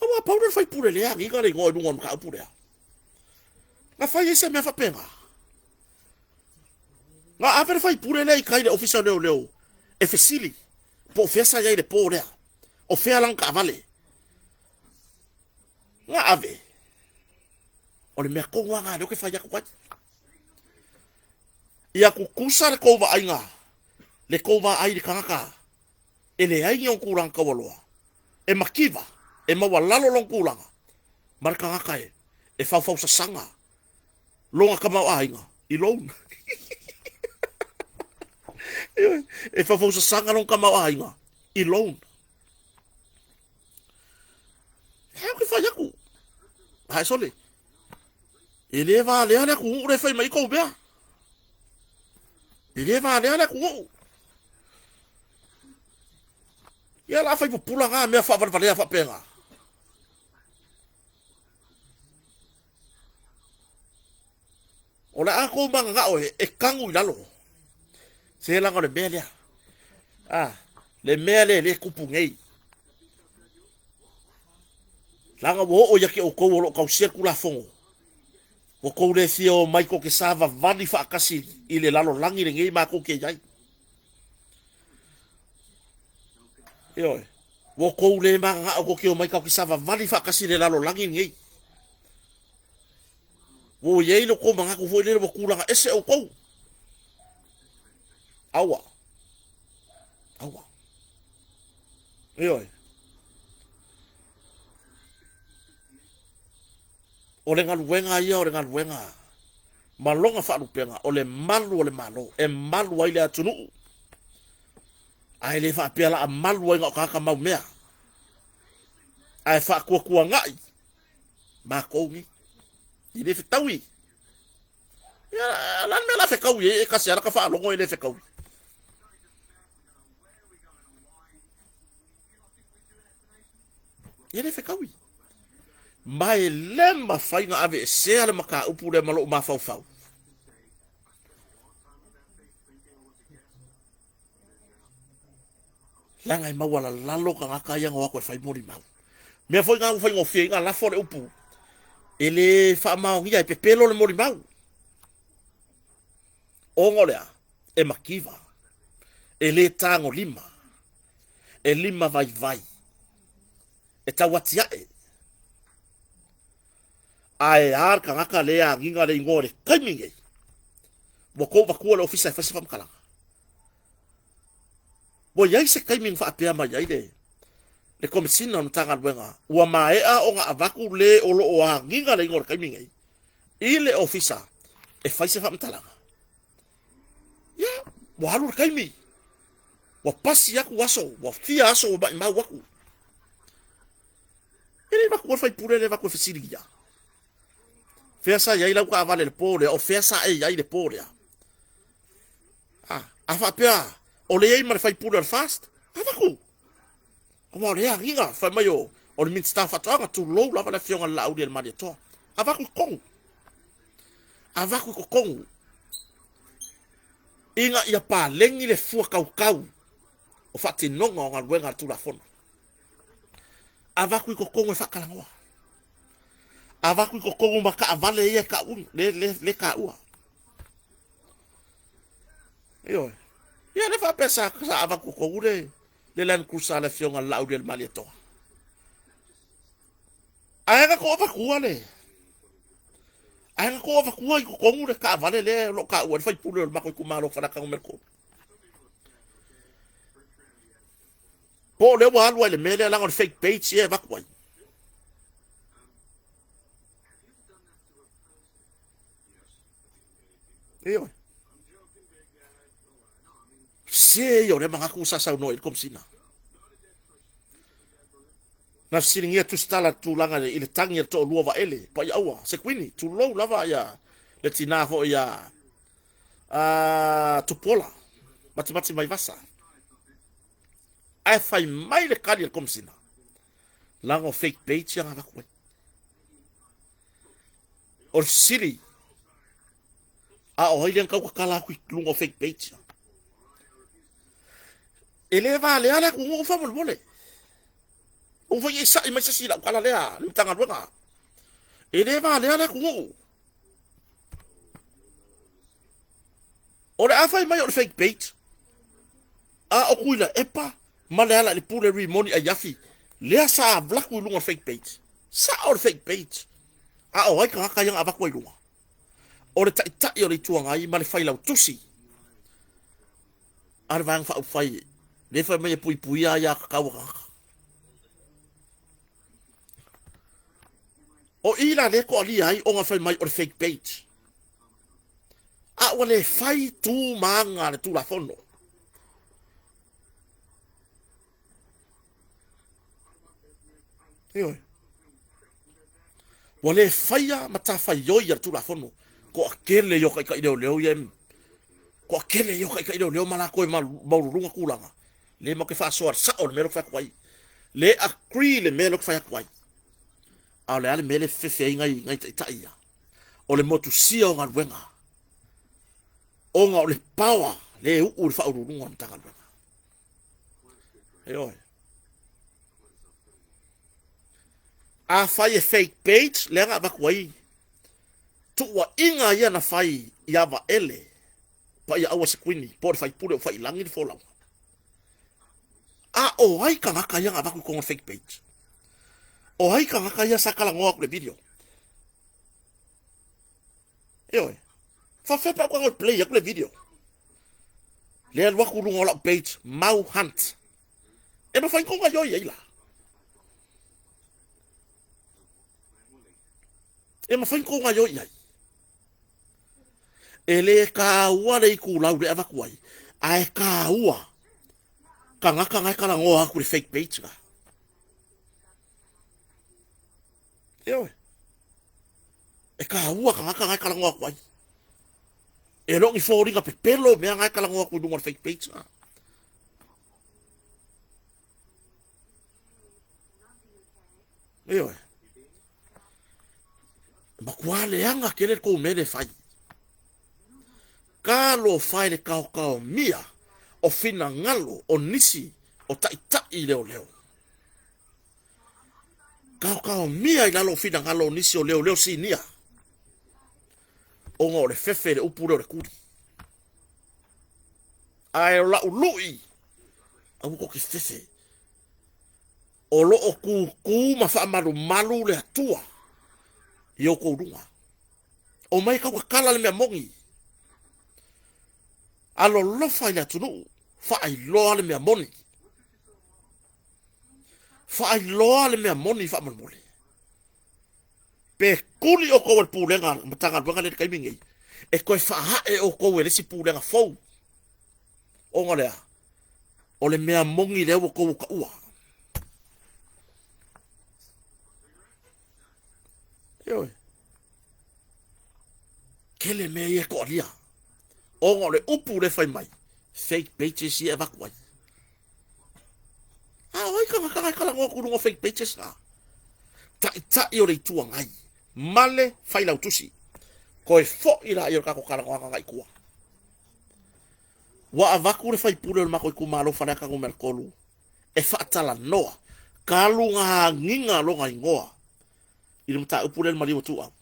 Aua pau lea o le faipule lea agiga le igoa i luga o le mataupu lea. Na fai ai se mea faapena. Na ave le faipule lea i tai i le ofisa o leoleo e fesili po o fea sa i ai i le po lea, o fea lana taavale. Na ave. O le mea tonu lava lena lea ou te fai atu ai. Ia tutusa le tou vaaiga, le tou vaai i le tagata e leai ni ona tulaga taualoa, e mativa, e maualalo lona tulaga, ma le tagata e faufausasaga lona tamaoaiga i loan. E faufausasaga lona tamaoaiga i loan. E ou te fai atu, ae sole, e le valea le atunuu lea e fai mai ai tou mea. E le valea le atunuu. Ia la fai pupula na mea faavalevalea faapena. O le a tou mananao e tanu i lalo. Se leaga o le mea lea. Ah, le mea lea e le tupu nei. Leaga ua oo ia te outou o lo o tausia le Tulafono, ua tou le fia omai tou te savavali faatasi i le lalolagi lenei matou te i ai. Ioe, ua tou le mananao tou te omai tatou te savavali faatasi i le lalolagi lenei. Ua i ai lo outou manatu foi lele ua tulaga ese outou. Aua. Aua. Ioe. O le galuega ia o le galuega ma lona faalupega o le malu o le Malo e malu ai le atunuu. Ae le faapea la a malu ai na o tagata mau mea. Ae faatuatuanai matou nei. E le fetaui. Ia, la le mea la fetaui ai, e tasi lava lata faalogo e le fetaui. E le fetaui. Ma e le mafai ona aveesea le mataupu lea ma lou mafaufau. Leaga e maualalalo tagata ia na o atu e fai molimau. Mea foi na ua faigofie ai na lafo le upu, e le faamaonia, e pepelo le molimau. Ona o le a? E mativa, e le tagolima, e lima vaivai, e tau atiae. Ae a le tagata lea e agiga le igoa i le taimi nei, ua tou avatua i le ofisa e fai se faamatalaga. Ua i ai se taimi na faapea mai ai le le Komesina o le Matagaluega ua maea ona avatu le o lo o agiga le igoa i le taimi nei i le ofisa e fai se faamatalaga. Ia, ua alu le taimi, ua pasi atu aso, ua fia aso ua maimau atu. E le i avatu le faipule le avatu e fesiligia. Fea sa i ai lau taavale i le po lea, o fea sa e i ai i le po lea? A, a faapea o lea i ai ma le faipule o le FAST, avatu. Aua o lea agiga, fai mai o, o le Minisita o Faatoaga, tulou lava le afioga i le Laauli a le Malietoa. Avatu i totonu. Avatu i totonu. Ina ia paleni le fua tautau o faatinoga o galuega a le Tulafono. Avatu i totonu e faatalanoa. Avatu i totonu ma taavale ia e tau, le, le, le taua. Ioe. Ia le faapea sa, sa avatu totonu le, le Land Cruiser a le afioga i le Laauli a le Malietoa. Ae na tou avatua le ae na tou avatua i totonu le taavale lea o lo o taua ai le faipule o le matou itumalo o Faleata Nu.3. Po o lea ua alu ai le mea lea leaga o le fake page ia e avatu ai. Ioe. Se ia o lea manatu sa saunoa i le Komesina. Na fesiligia Tusitala tulaga i le tagi a le toalua o Vaele, Paiaua, Sekuini, tulou lava ia le tina foi ia Tupuola, Matimati Vaivasa. Ae fai mai le kali a le Komesina, leaga o fake page ia na avatu ai. O le fesili, a o ai lea na tau tatala atu i luga o fake page? E le valea le atunuu faamolemole. Ua fai e sa'i mai se isi i lau tala lea, le Matagaluega. E le valea le atunuu. O le a fai mai o le fake page, a o Tuilaepa ma Lealailepule Rimoni Aiafi lea sa avatu i luga o le fake page. Sa'o le fake page, a o ai tagata ia na avatu ai i luga? O le Taitai o le Itu Agai ma le Failautusi a le Vaega Faaupufai lea fai mai e puipuia aia tatau a tagata. O i la lea e toalia ai ona fai mai o le fake page. A ua le fai tu ma aga a le Tulafono. Ioe. Ua le faia matafaioi a le Tulafono. Toatele ia o taitai leoleo ia, toatele ia o taitai leoleo ma latou e maualuluga tulaga. Le matou te faasoa i le sao o le mea lea ou te fai atu ai. Le agree le mea lea ou te fai atu ai. A o le a le mea lea e fefefe ai nai, nai taitai ia? O le motusia o galuega. Ona o le power lea e uu i le faauluuluga o le Matagaluega. Ioe. Afai e fake page lea na avatu ai tuuaiga ia na fai ia Vaele Paia Aua Sekuini po o le faipule o Faiilagi le folauga. A o ai tagata ia na avatu i totonu o le fake page? O ai tagata ia sa talanoa atu i le video? Ioe. Faafefea pe a ou tago e play atu le video? Lea alu atu i luga o lau page Mau Hunt. E mafai ona gaoioi ai la. E mafai ona gaoioi ai. E le taua le itulau le avatu ai, ae taua tagata na e talanoa atu i le fake page la. Ioe. E taua tagata na e talanoa atu ai. E le o ni foliga pepelo mea na e talanoa atu i luga o le fake page na. Ioe. E matua leaga tele le tou mea lea e fai. Talofa e le taotaomia o finagalo o nisi o taitai leoleo. Taotaomia i lalo o finagalo o nisi o leoleo sinia ona o le fefe i le upu lea o le tuli. Ae o lau lui, aua tou te fefe. O lo o kūkū ma faamalumalu le Atua i outou luga. Omai e tautatala le mea moni. Alolofa i le atunuu, faailoa le mea moni. Faailoa le mea moni faamolemole. Pe tuli outou e le pulega Matagaluega lea i le taimi nei, e toe faaee outou e le isi pulega fou. Ona o le a? O le mea moni lea ua outou taua. Ioe. Tele mea ia e toalia. Ona o le upu lea fai mai, fake pages ia e avatu ai. A o ai tagata na e talanoa atu i luga o fake pages na? Taitai o le Itu Agai ma le Failautusi. Toe foi laia o le tatou talanoaga agai i tua. Ua avatu le faipule o le matou itumalo Faleata Nu.3 e faatalanoa talu ona agiga lona igoa i le mataupu lea i le maliu o Tuuau.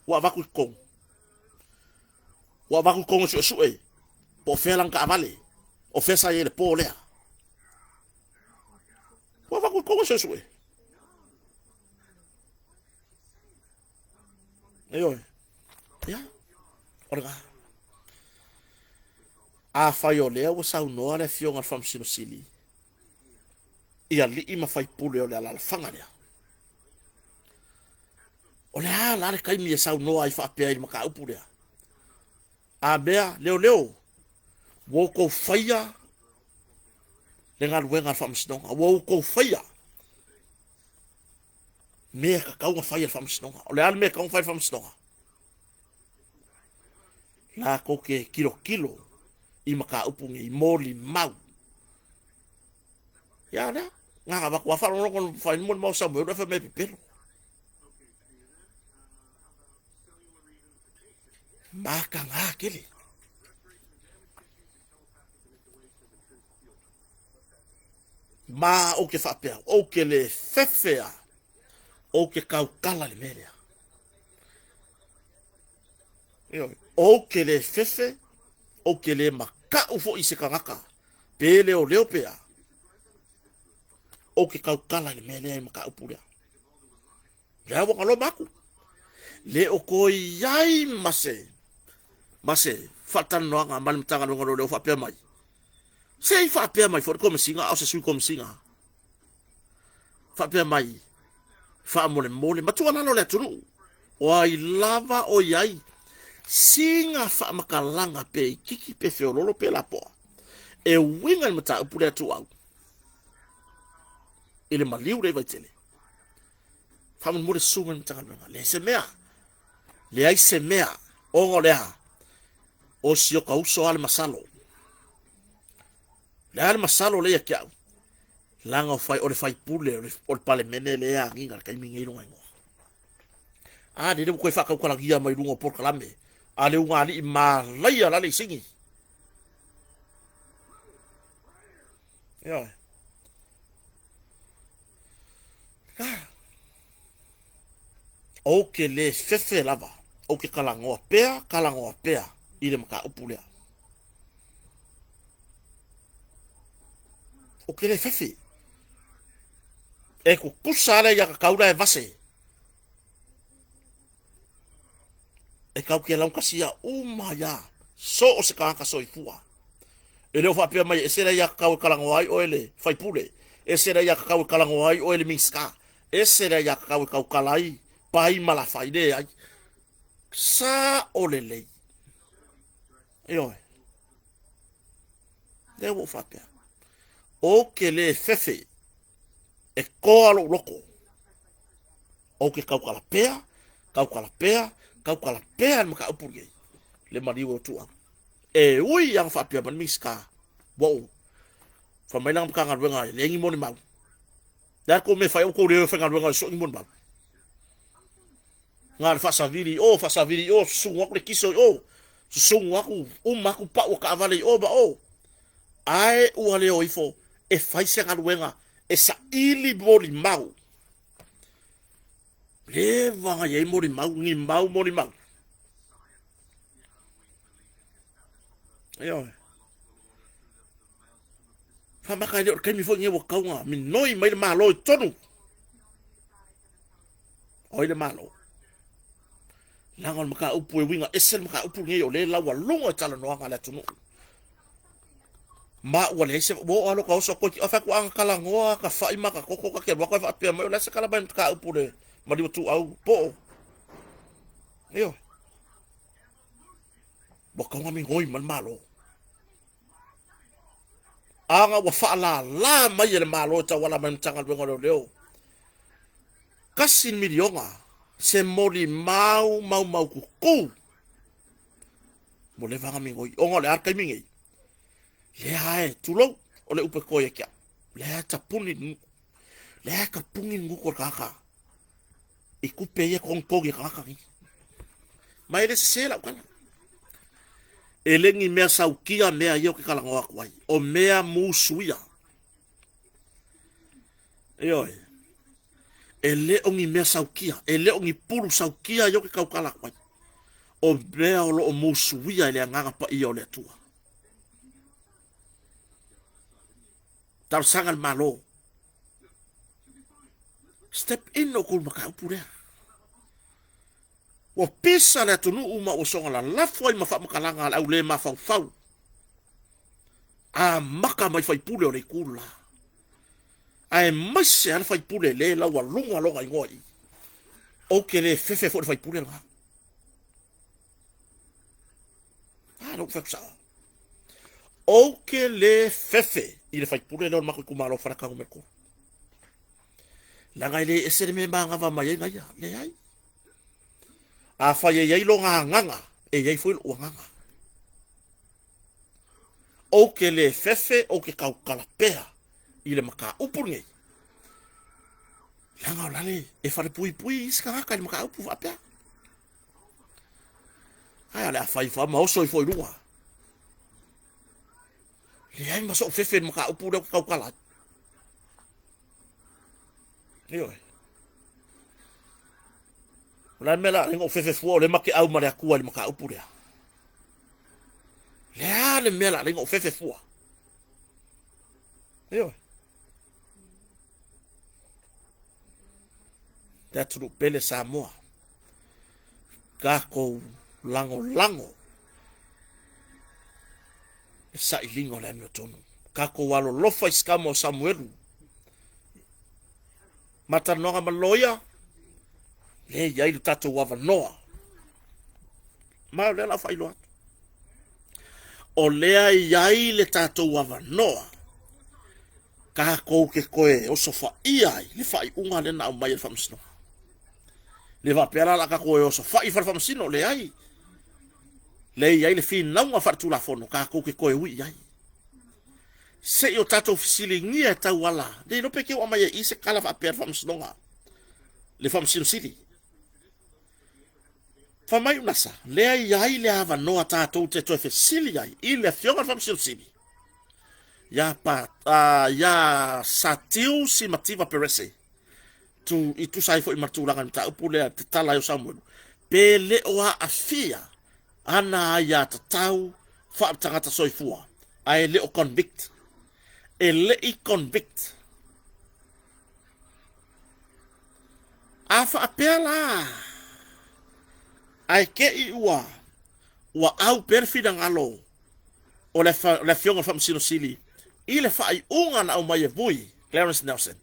Ua avatu i totonu. Ua avatu i totonu e suesue po o fea lana taavale, o fea sa i ai i le po lea. Ua avatu i totonu e suesue. Ioe. Ia, o lena. Afai o lea ua saunoa le Afioga i le Faamasino Sili i alii ma faipule o le alaalafaga lea, o le a la le taimi e saunoa ai faapea i le mataupu lea? A mea, leoleo, ua outou faia le galuega a le Faamasinoga, ua outou faia mea e tatau ona fai e le Faamasinoga. O le a le mea e tatau ona fai e le Faamasinoga? Lakou ke kilokilo i mataupu nei, molimau. Ia lea, na ona avatu lava faalogologo fai molimau a Samuelu ae fai mai e pepelo. Mataga tele. Ma ou te faapea, ou te le fefe lava, ou te tautala i le mea lea. Ioe, ou te le fefe, ou te le mataʻu foi i se tagata, pe leoleo pe a, ou te tautala i le mea lea i mataupu lea. Lea ua galoma atu. Le o toe i ai ma se, ma se faatalanoaga ma le Matagaluega o Leoleo faapea mai, se i faapea mai foi le Komesina a o se Sui Komesina, faapea mai, faamolemole ma tuualalo le atunuu, o ai lava o i ai sina faamatalaga pe itiiti pe feololo pe lapoa e uiga i le mataupu lea Tuuau i le maliu lea i Vaitele. Faamolemole susu mai le Matagaluega. Leai se mea. Leai se mea. Ona o le a? O si ota uso lava le masalo. Le a le masalo lea ia te au? Leaga o, fai, o le faipule o le, o le Palemene lea e agiga i le taimi nei lona igoa. A lele ua toe faatautalagia mai luga o polokalame a le ugaalii malaia la le isini. Ioe. Ah. Ou te le fefe lava, ou te talanoa pea, talanoa pea i le mataupu lea. Ou te le fefe. E tutusa lava le aiatatau la e vase. E tatou te laugatasia uma ai lava, so o se tagata soifua. E le o faapea mai e ese le aiatatau e talanoa ai oe le faipule, ese le aiatatau e talanoa ai oe le Minisita, ese le aiatatau e tautala ai Pai ma Lafai. Leai. Sao lelei. Ioe. Lea ua ou faapea. Ou te le fefe e toa lou loto. Ou te tautala pea, tautala pea, tautala pea le mataupu lenei, le maliu e o Tuuau. E ui lava faapea mai le Minisita, ua ou fai mai lana Matagaluega e leai ni molimau. Le a le tou mea e fai ai ua tou le o e faigaluega e sue ni molimau? Na o le faasavili i o, faasavili i o, susugu atu le kiso i o, susugu atu, uma atu pau o taavale i o ma o. Ae ua le o ifo e fai se galuega e saili molimau. Leva ona i ai molimau, ni mau molimau. Ioe. Faamata e le o le taimi foi lenei ua tatau ona minoi mai le Malo i totonu. O ai le Malo? Leaga o le mataupu e uiga ese le mataupu lenei o lea e laualuga i talanoaga a le atunuu. Ma ua leai se ua oo lava lota oso atu ai fai atu a na talanoa ta fai ma ta toto ta te alu atu ae faapea mai o le a se tala mai le mataupu le maliu ituau po o. Ioe. Ua tatau ona migoi mai le Malo. Aga ua faalala mai e le Malo e tauala mai i le Matagaluega o Leoleo $1 miliona se molimau maumaututu ua leva ona migoi ona o le a le taimi nei lea e tulou o le upu e toe ia te au lea e tapuni le gutu lea e tapuni le gutu o le tagata i tupe ia togitogi e tagata nei ma e le sese lau tala e le ni mea sautia mea ia ou te talanoa atu ai o mea musuia ioe e le o ni mea sautia e le o ni pulu sautia ia ou te tautala atu ai o mea o lo o musuia e le Agaga Paia o le Atua. Talosaga le Malo. Step in o kou mataupu lea. Ua pisa le atunuu ma ua soga lalafo ai ma faamatalaga a le au le mafaufau. Amata mai faipule o le itu la. Aemaise lava le faipule le laualuga lona igoa i i. Ou te le fefe foi i le faipule lena. A, lou fai atu sao. Ou te le fefe i le faipule lea o le matou itumalo o Faleata Nu.3. Leaga e le ese le mea e manava mai ai na ia. Leai. Afai e i ai lona agaga, e i ai foi lou agaga. Ou te le fefe, ou te tautala pea i le mataupu lenei. Leaga o lale e falepuipui isi tagata i le mataupu faapea. Ae o le a fai ifo lava ma oso ifo i luga. Leai ma sou fefe i le mataupu lea ou te tautala ai. Ioe. O le a le mea o le a ala ai ona ou fefe fua o lea ma te au ma le Atua i le mataupu lea? Le a le mea o le a ala ai ona ou fefe fua? Ioe. Le atunuu pele Samoa, tatou lagolago le sailiga o le amiotonu. Tatou alolofa i si tama o Samuelu. Ma talanoaga ma le loia, lea e i ai lo tatou avanoa. Ma o lea o le a faailoa atu. O lea e i ai le tatou avanoa tatou te toe osofaia ai le faaiuga lea na aumai e le Faamasinoga. Le faapea la o le a tatou o e osofai i fale faamasino, leai. Lea e i ai le finauga faaletulafono tatou te toe ui i ai. Se i o tatou fesiligia e tauala, le iloa pe te i ua aumai ai i i se tala faapea a le Faamasinoga, le Faamasino Sili. Fai mai Unasa, lea e i ai le avanoa tatou te toe fesili ai i le Afioga i le Faamasino Sili, ia, pa, ia Satiu Simativa Perese, tu, i tusa ai foi ma le tulaga i le mataupu lea te tala ai o Samuelu, pe le o aafia ana aiatatau faaletagata soifua, ae le o convict. E le i convict. A faapea la, ae te i ua ua au pea le finagalo o le, le Afioga i le Faamasino Sili i le faaiuga na aumai e Vui, Clarence Nelson,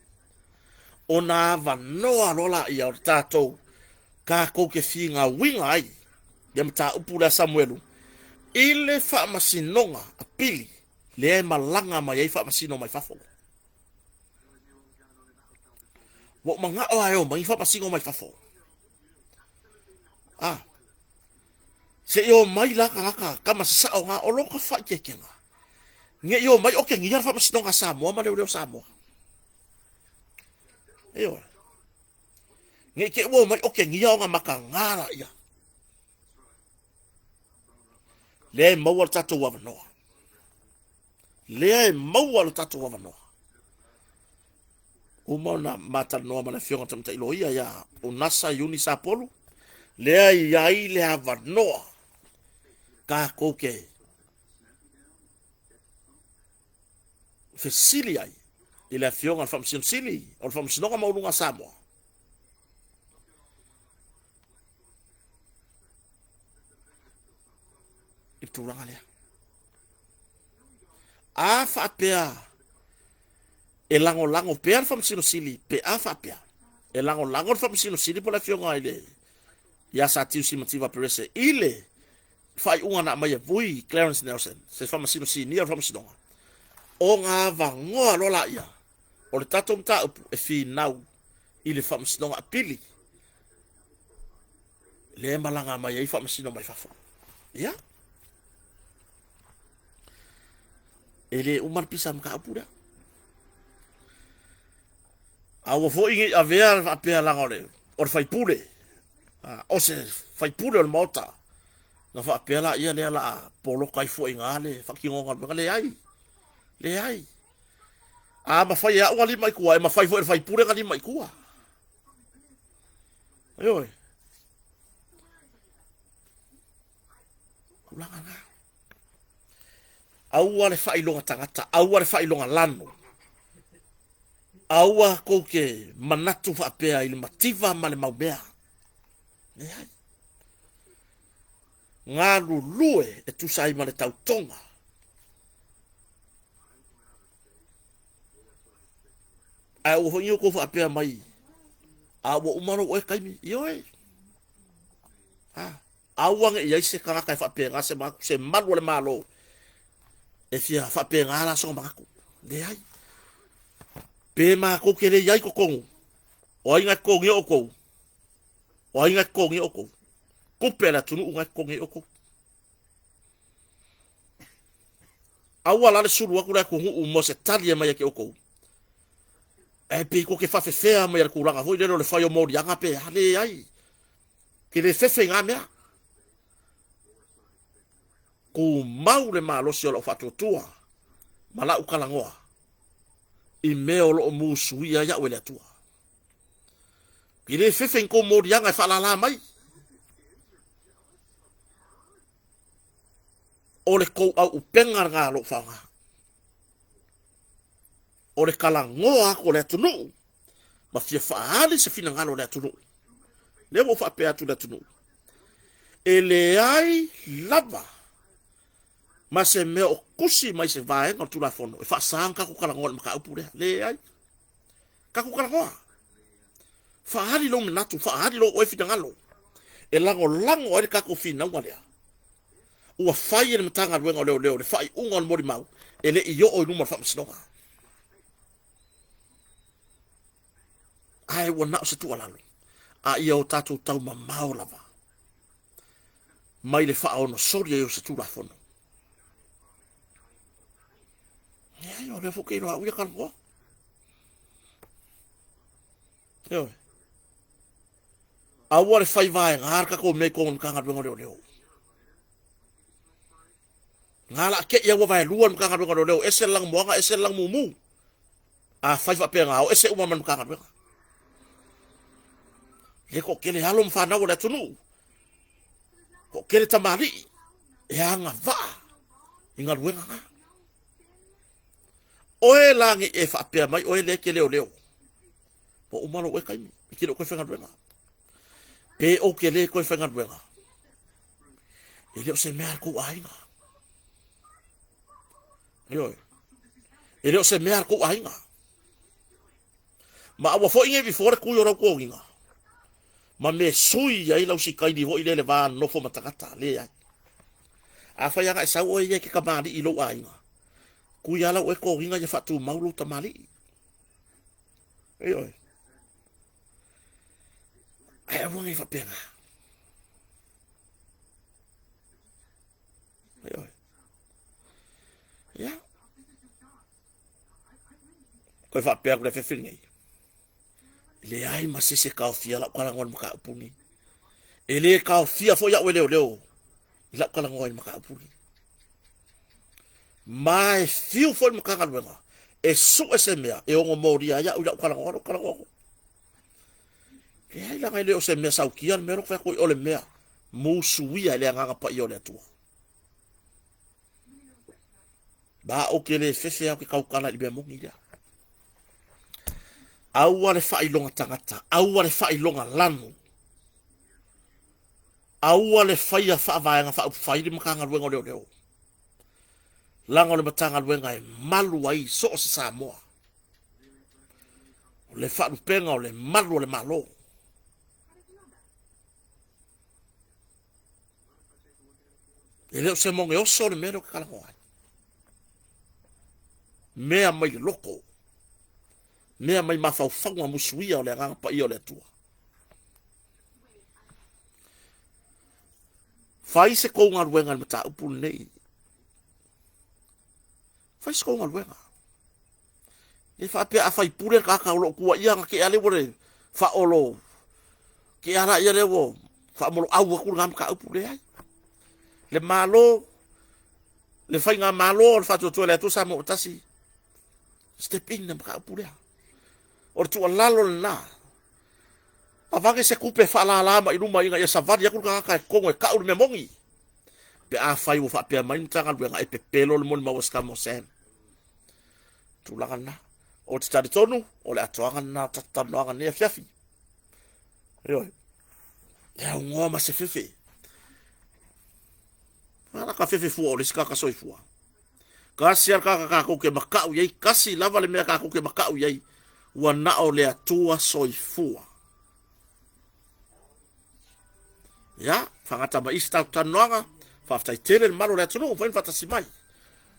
ona avanoa loa laia o le tatou tatou te finauina ai le mataupu lea Samuelu i le faamasinoga apili lea e malaga mai ai faamasino mai fafo. Ua ou manao lava e o mai ni faamasino mai fafo. Ah, se i o mai la tagata tama sasao na o lota faaiteitega. Ne i o mai otegia le faamasinoga a Samoa ma leoleo Samoa. Ioe. Ne i te i ua omai otegia ona mataga laia. Lea e maua le tatou avanoa. Lea e maua le tatou avanoa. Uma ona ma talanoa ma le Afioga i le Tamaitai Loia ia Unasa Iuni Sapolu, lea e i ai le avanoa tatou te fesili ai i le Afioga i le Faamasino Sili o le Faamasinoga Maualuga a Samoa. I le tulaga lea. A faapea e lagolago pea le Faamasino Sili pe a faapea e lagolago le Faamasino Sili po o le Afioga i le ia Satiu Simativa Perese i le faaiuga na aumai e Vui Clarence Nelson, se Faamasino Sinia o le Faamasinoga, ona avanoa loa laia o le tatou mataupu e finau i le Faamasinoga Apili lea e malaga mai ai Faamasino mai fafo. Ia, e le uma le pisa mataupu lea. Aua foi ne i avea faapea leaga o le, o le faipule, o se faipule o le Maota, na faapea laia lea o le a poloka ai fua i ina le faatinoga o le mea. Leai, leai. A mafai e au ona lima i tua, e mafai foi e le faipule ona lima i tua. Ioe. Tulaga na. Aua le faailoga tagata, aua le faailoga lano. Aua tou te manatu faapea i le mativa ma le maumea. Leai. Galulue e tusa ai ma le tautoga. Ae aua foi ne i outou faapea mai, a ua uma lou oe taimi. Ioe. A, aua ne i i ai se tagata e faapena se manatu, se malu o le Malo e fia faapena la sona manatu. Leai. Pe matou te le i ai i totonu, o ai na totogia outou? O ai na totogia outou? Tupe a le atunuu na totogi ai outou. Aua la le sulu atu le atunuu mo se tali e mai ia te outou. Ae pei tou te faafefea mai i le tulaga foi lele o le fai o moliaga pe a. Leai. Ke le fefe i na mea. Tumau le malosi o lau faatuatua ma lau talanoa i mea o lo o musuia ai au e le Atua. E le fefe i tou moliaga e faalala mai. O le tou auupega lena o lo o faaaoga. O le talanoa atu o le atunuu ma fia faaali se finagalo o le atunuu. Lea ua ou faapea atu i le atunuu, e leai lava ma se mea o tusi mai se vaega o le Tulafono e faasa ona tatou talanoa i le mataupu lea. Leai. Tatou talanoa. Faaali lou manatu, faaali lou oe finagalo e lagolago ai le tatou finauga lea ua fai e le Matagaluega o Leoleo le faaiuga o le molimau e le i oo i luma o le Faamasinoga. Ae ua na o se tuualalo, a ia o tatou taumamao lava mai le faaonosoli ai o se Tulafono. Leai, o lea foi ou te iloa au ia talanoa. Ioe. Aua le fai vaega le tatou mea i totonu o le Matagaluega o Leoleo. Na la te i ua vaelua le Matagaluega o Leoleo, ese le lanumoana, ese le lanumumu. A fai faapena, o ese uma ma le Matagaluega. E toatele alo ma fanau o le atunuu, toatele tamalii e agavaa i galuega na. Oe la nei e faapea mai oe lea e te leoleo, ua uma lou oe taimi, e te le o toe faigaluega. Pe ou te le toe faigaluega, e le o se mea a le tou aiga. Ioe. E le o se mea a le tou aiga. Ma aua foi nei before le tui o lau toniga, ma me sui ai lau sikaini foi lea le va nofo ma tagata, leai. Afai lava na e sau oe ia e te tamalii i lou aiga, tui lava lau oe toniga ia faatumau lou tamalii. Ioe. Ae aua nei faapena. Ioe. Ia. Koe faapea atu le fefe lenei. Leai ma se isi e taofia lau talanoa i le mataupu lenei. E le taofia foi au e leoleo i lau talanoa i le mataupu lenei. Ma e fiu foi le Matagaluega e sue se mea e ono molia ai au i lau talanoa, lau talanoa foi. Leai leaga e le o se mea sautia le mea lea ou te fai atu ai, o le mea musuia e le Agaga Paia o le Atua. Ma ou te le fefe au ke tautala i le mea moni lea. Aua le faailoga tagata, aua le faailoga lanu, aua le faia faavaega faaupufai le Matagaluega o Leoleo. Leaga o le Matagaluega e malu ai so o se Samoa. O le faalupega o le malu o le Malo. E le o se moge oso le mea lea ou te talanoa ai. Mea mai le loto, mea mai mafaufauga musuia o le Agaga Paia o le Atua. Fai se kou galuega i le mataupu lenei. Fai se kou galuega. E faapea a faipule le tagata o lo o tuuaia ana tea lea ua le faaolo tea la ia lea ua faamoloau atu lena mataupu. Leai. Le Malo, le faigamalo o le Faatuatua i le Atua Samoa ua Tasi, step in le mataupu lea. O le tuualalo lena. Avane se tupe e faalala mai luma ina ia savali atu le tagata e togo e tau le mea moni. Pe afai ua faapea mai le Matagaluega e pepelo le molimau a Scamo Sam. Tulaga lena. Ou te talitonu, o le atoaga lena o tatou talanoaga nei afiafi. Ioe. E aunoa ma se fefe. Ala ka fefe fua o le isi tagata soifua. Kasi lava le tagata tatou te makau i ai, kasi lava le mea tatou te makau i ai, ua na o le Atua soifua. Ia, faagata mai i se tatou talanoaga, faafetai tele le mamalu o le atunuu, mafai ona faatasi mai.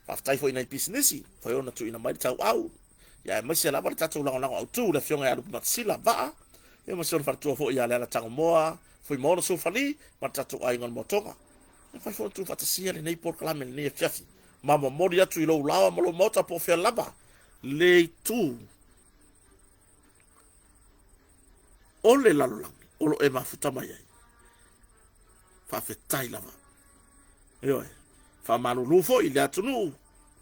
Faafetai foi i nai pisinisi, mafai ona tuuina mai le tauau, ia aemaise lava le tatou lagolago autu, le Afioga ia Lupe Matasila Vaa, ia ma si ona faletua foi ia Leala Tagomoa, Fuimaono Sufali, ma le tatou aiga o le Moatoga. E mafai foi ona tuufaatasia lenei polokalame i lenei afiafi. ma momoli atu i lou laoa ma lou maota po o fea lava le itu o le lalolagi o lo o e mafuta mai ai. Faafetai lava. Ioe. Faamalulu foi i le atunuu,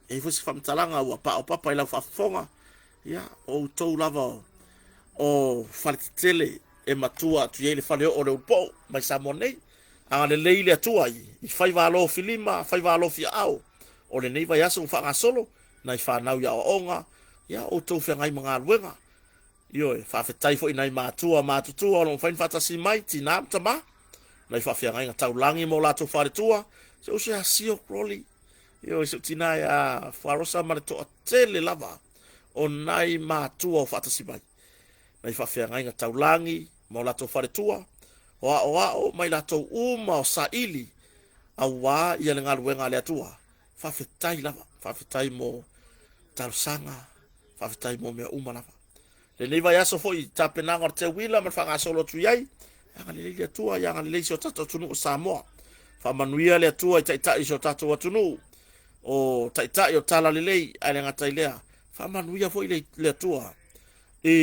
e i ai foi se faamatalaga ua paopapa i lau faafofoga, ia, o outou lava o, o faletetele e matua atu i ai le faleoo o le Ulupoo mai Samoa nei. Agalelei le Atua i, i faiva alofilima, faiva alofiaao o lenei vaiaso ua faagasolo, nai fanau i aoaoga, ia outou feagai ma galuega. Ioe, faafetai foi i nai matua matutua o lo o mafai ona faatasi mai, tinā ma tamā, nai faafeagaiga taulagi ma o latou faletua, si ou uso ia Sio Crowley, ioe, si ou tinā ia Fuarosa ma le toatele lava o nai matua o faatasi mai, nai faafeagaiga taulagi ma o latou faletua, o aoao ma i latou uma o saili aua ia le galuega a le Atua. Faafetai lava, faafetai mo talosaga, faafetai mo mea uma lava. Lenei vaiaso foi i tapenaga o le teuila ma le faagasolo atu i ai, ia agalelei le Atua, ia agalelei i si o tatou atunuu o Samoa. Faamanuia le Atua i taitai o si o tatou atunuu, o taitai o Talalelei, ae le gata i lea, faamanuia foi le, le Atua i,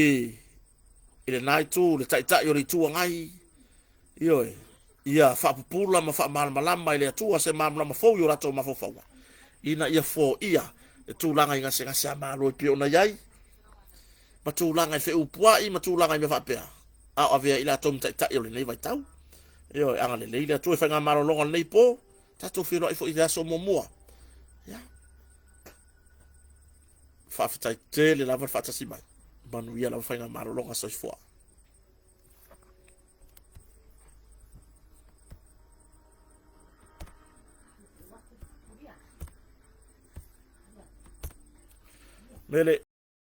i lena itu, le taitai o le Itu Agai, ioe, ia faapupula ma faamalamalama e le Atua se malamalama fou i o latou mafaufauga, ina ia foia le tulaga i gasegase a Malo e pei ona i ai, ma tulaga i feupuai ma tulaga i mea faapea, a o avea i latou ma taitai o lenei vaitau. Ioe, agalelei le Atua i faigamalologa o lenei po, tatou feiloai foi i le aso muamua. Ia, faafetai tele lava le faatasi mai. Manuia lava faigamalologa. Soifua. Mele.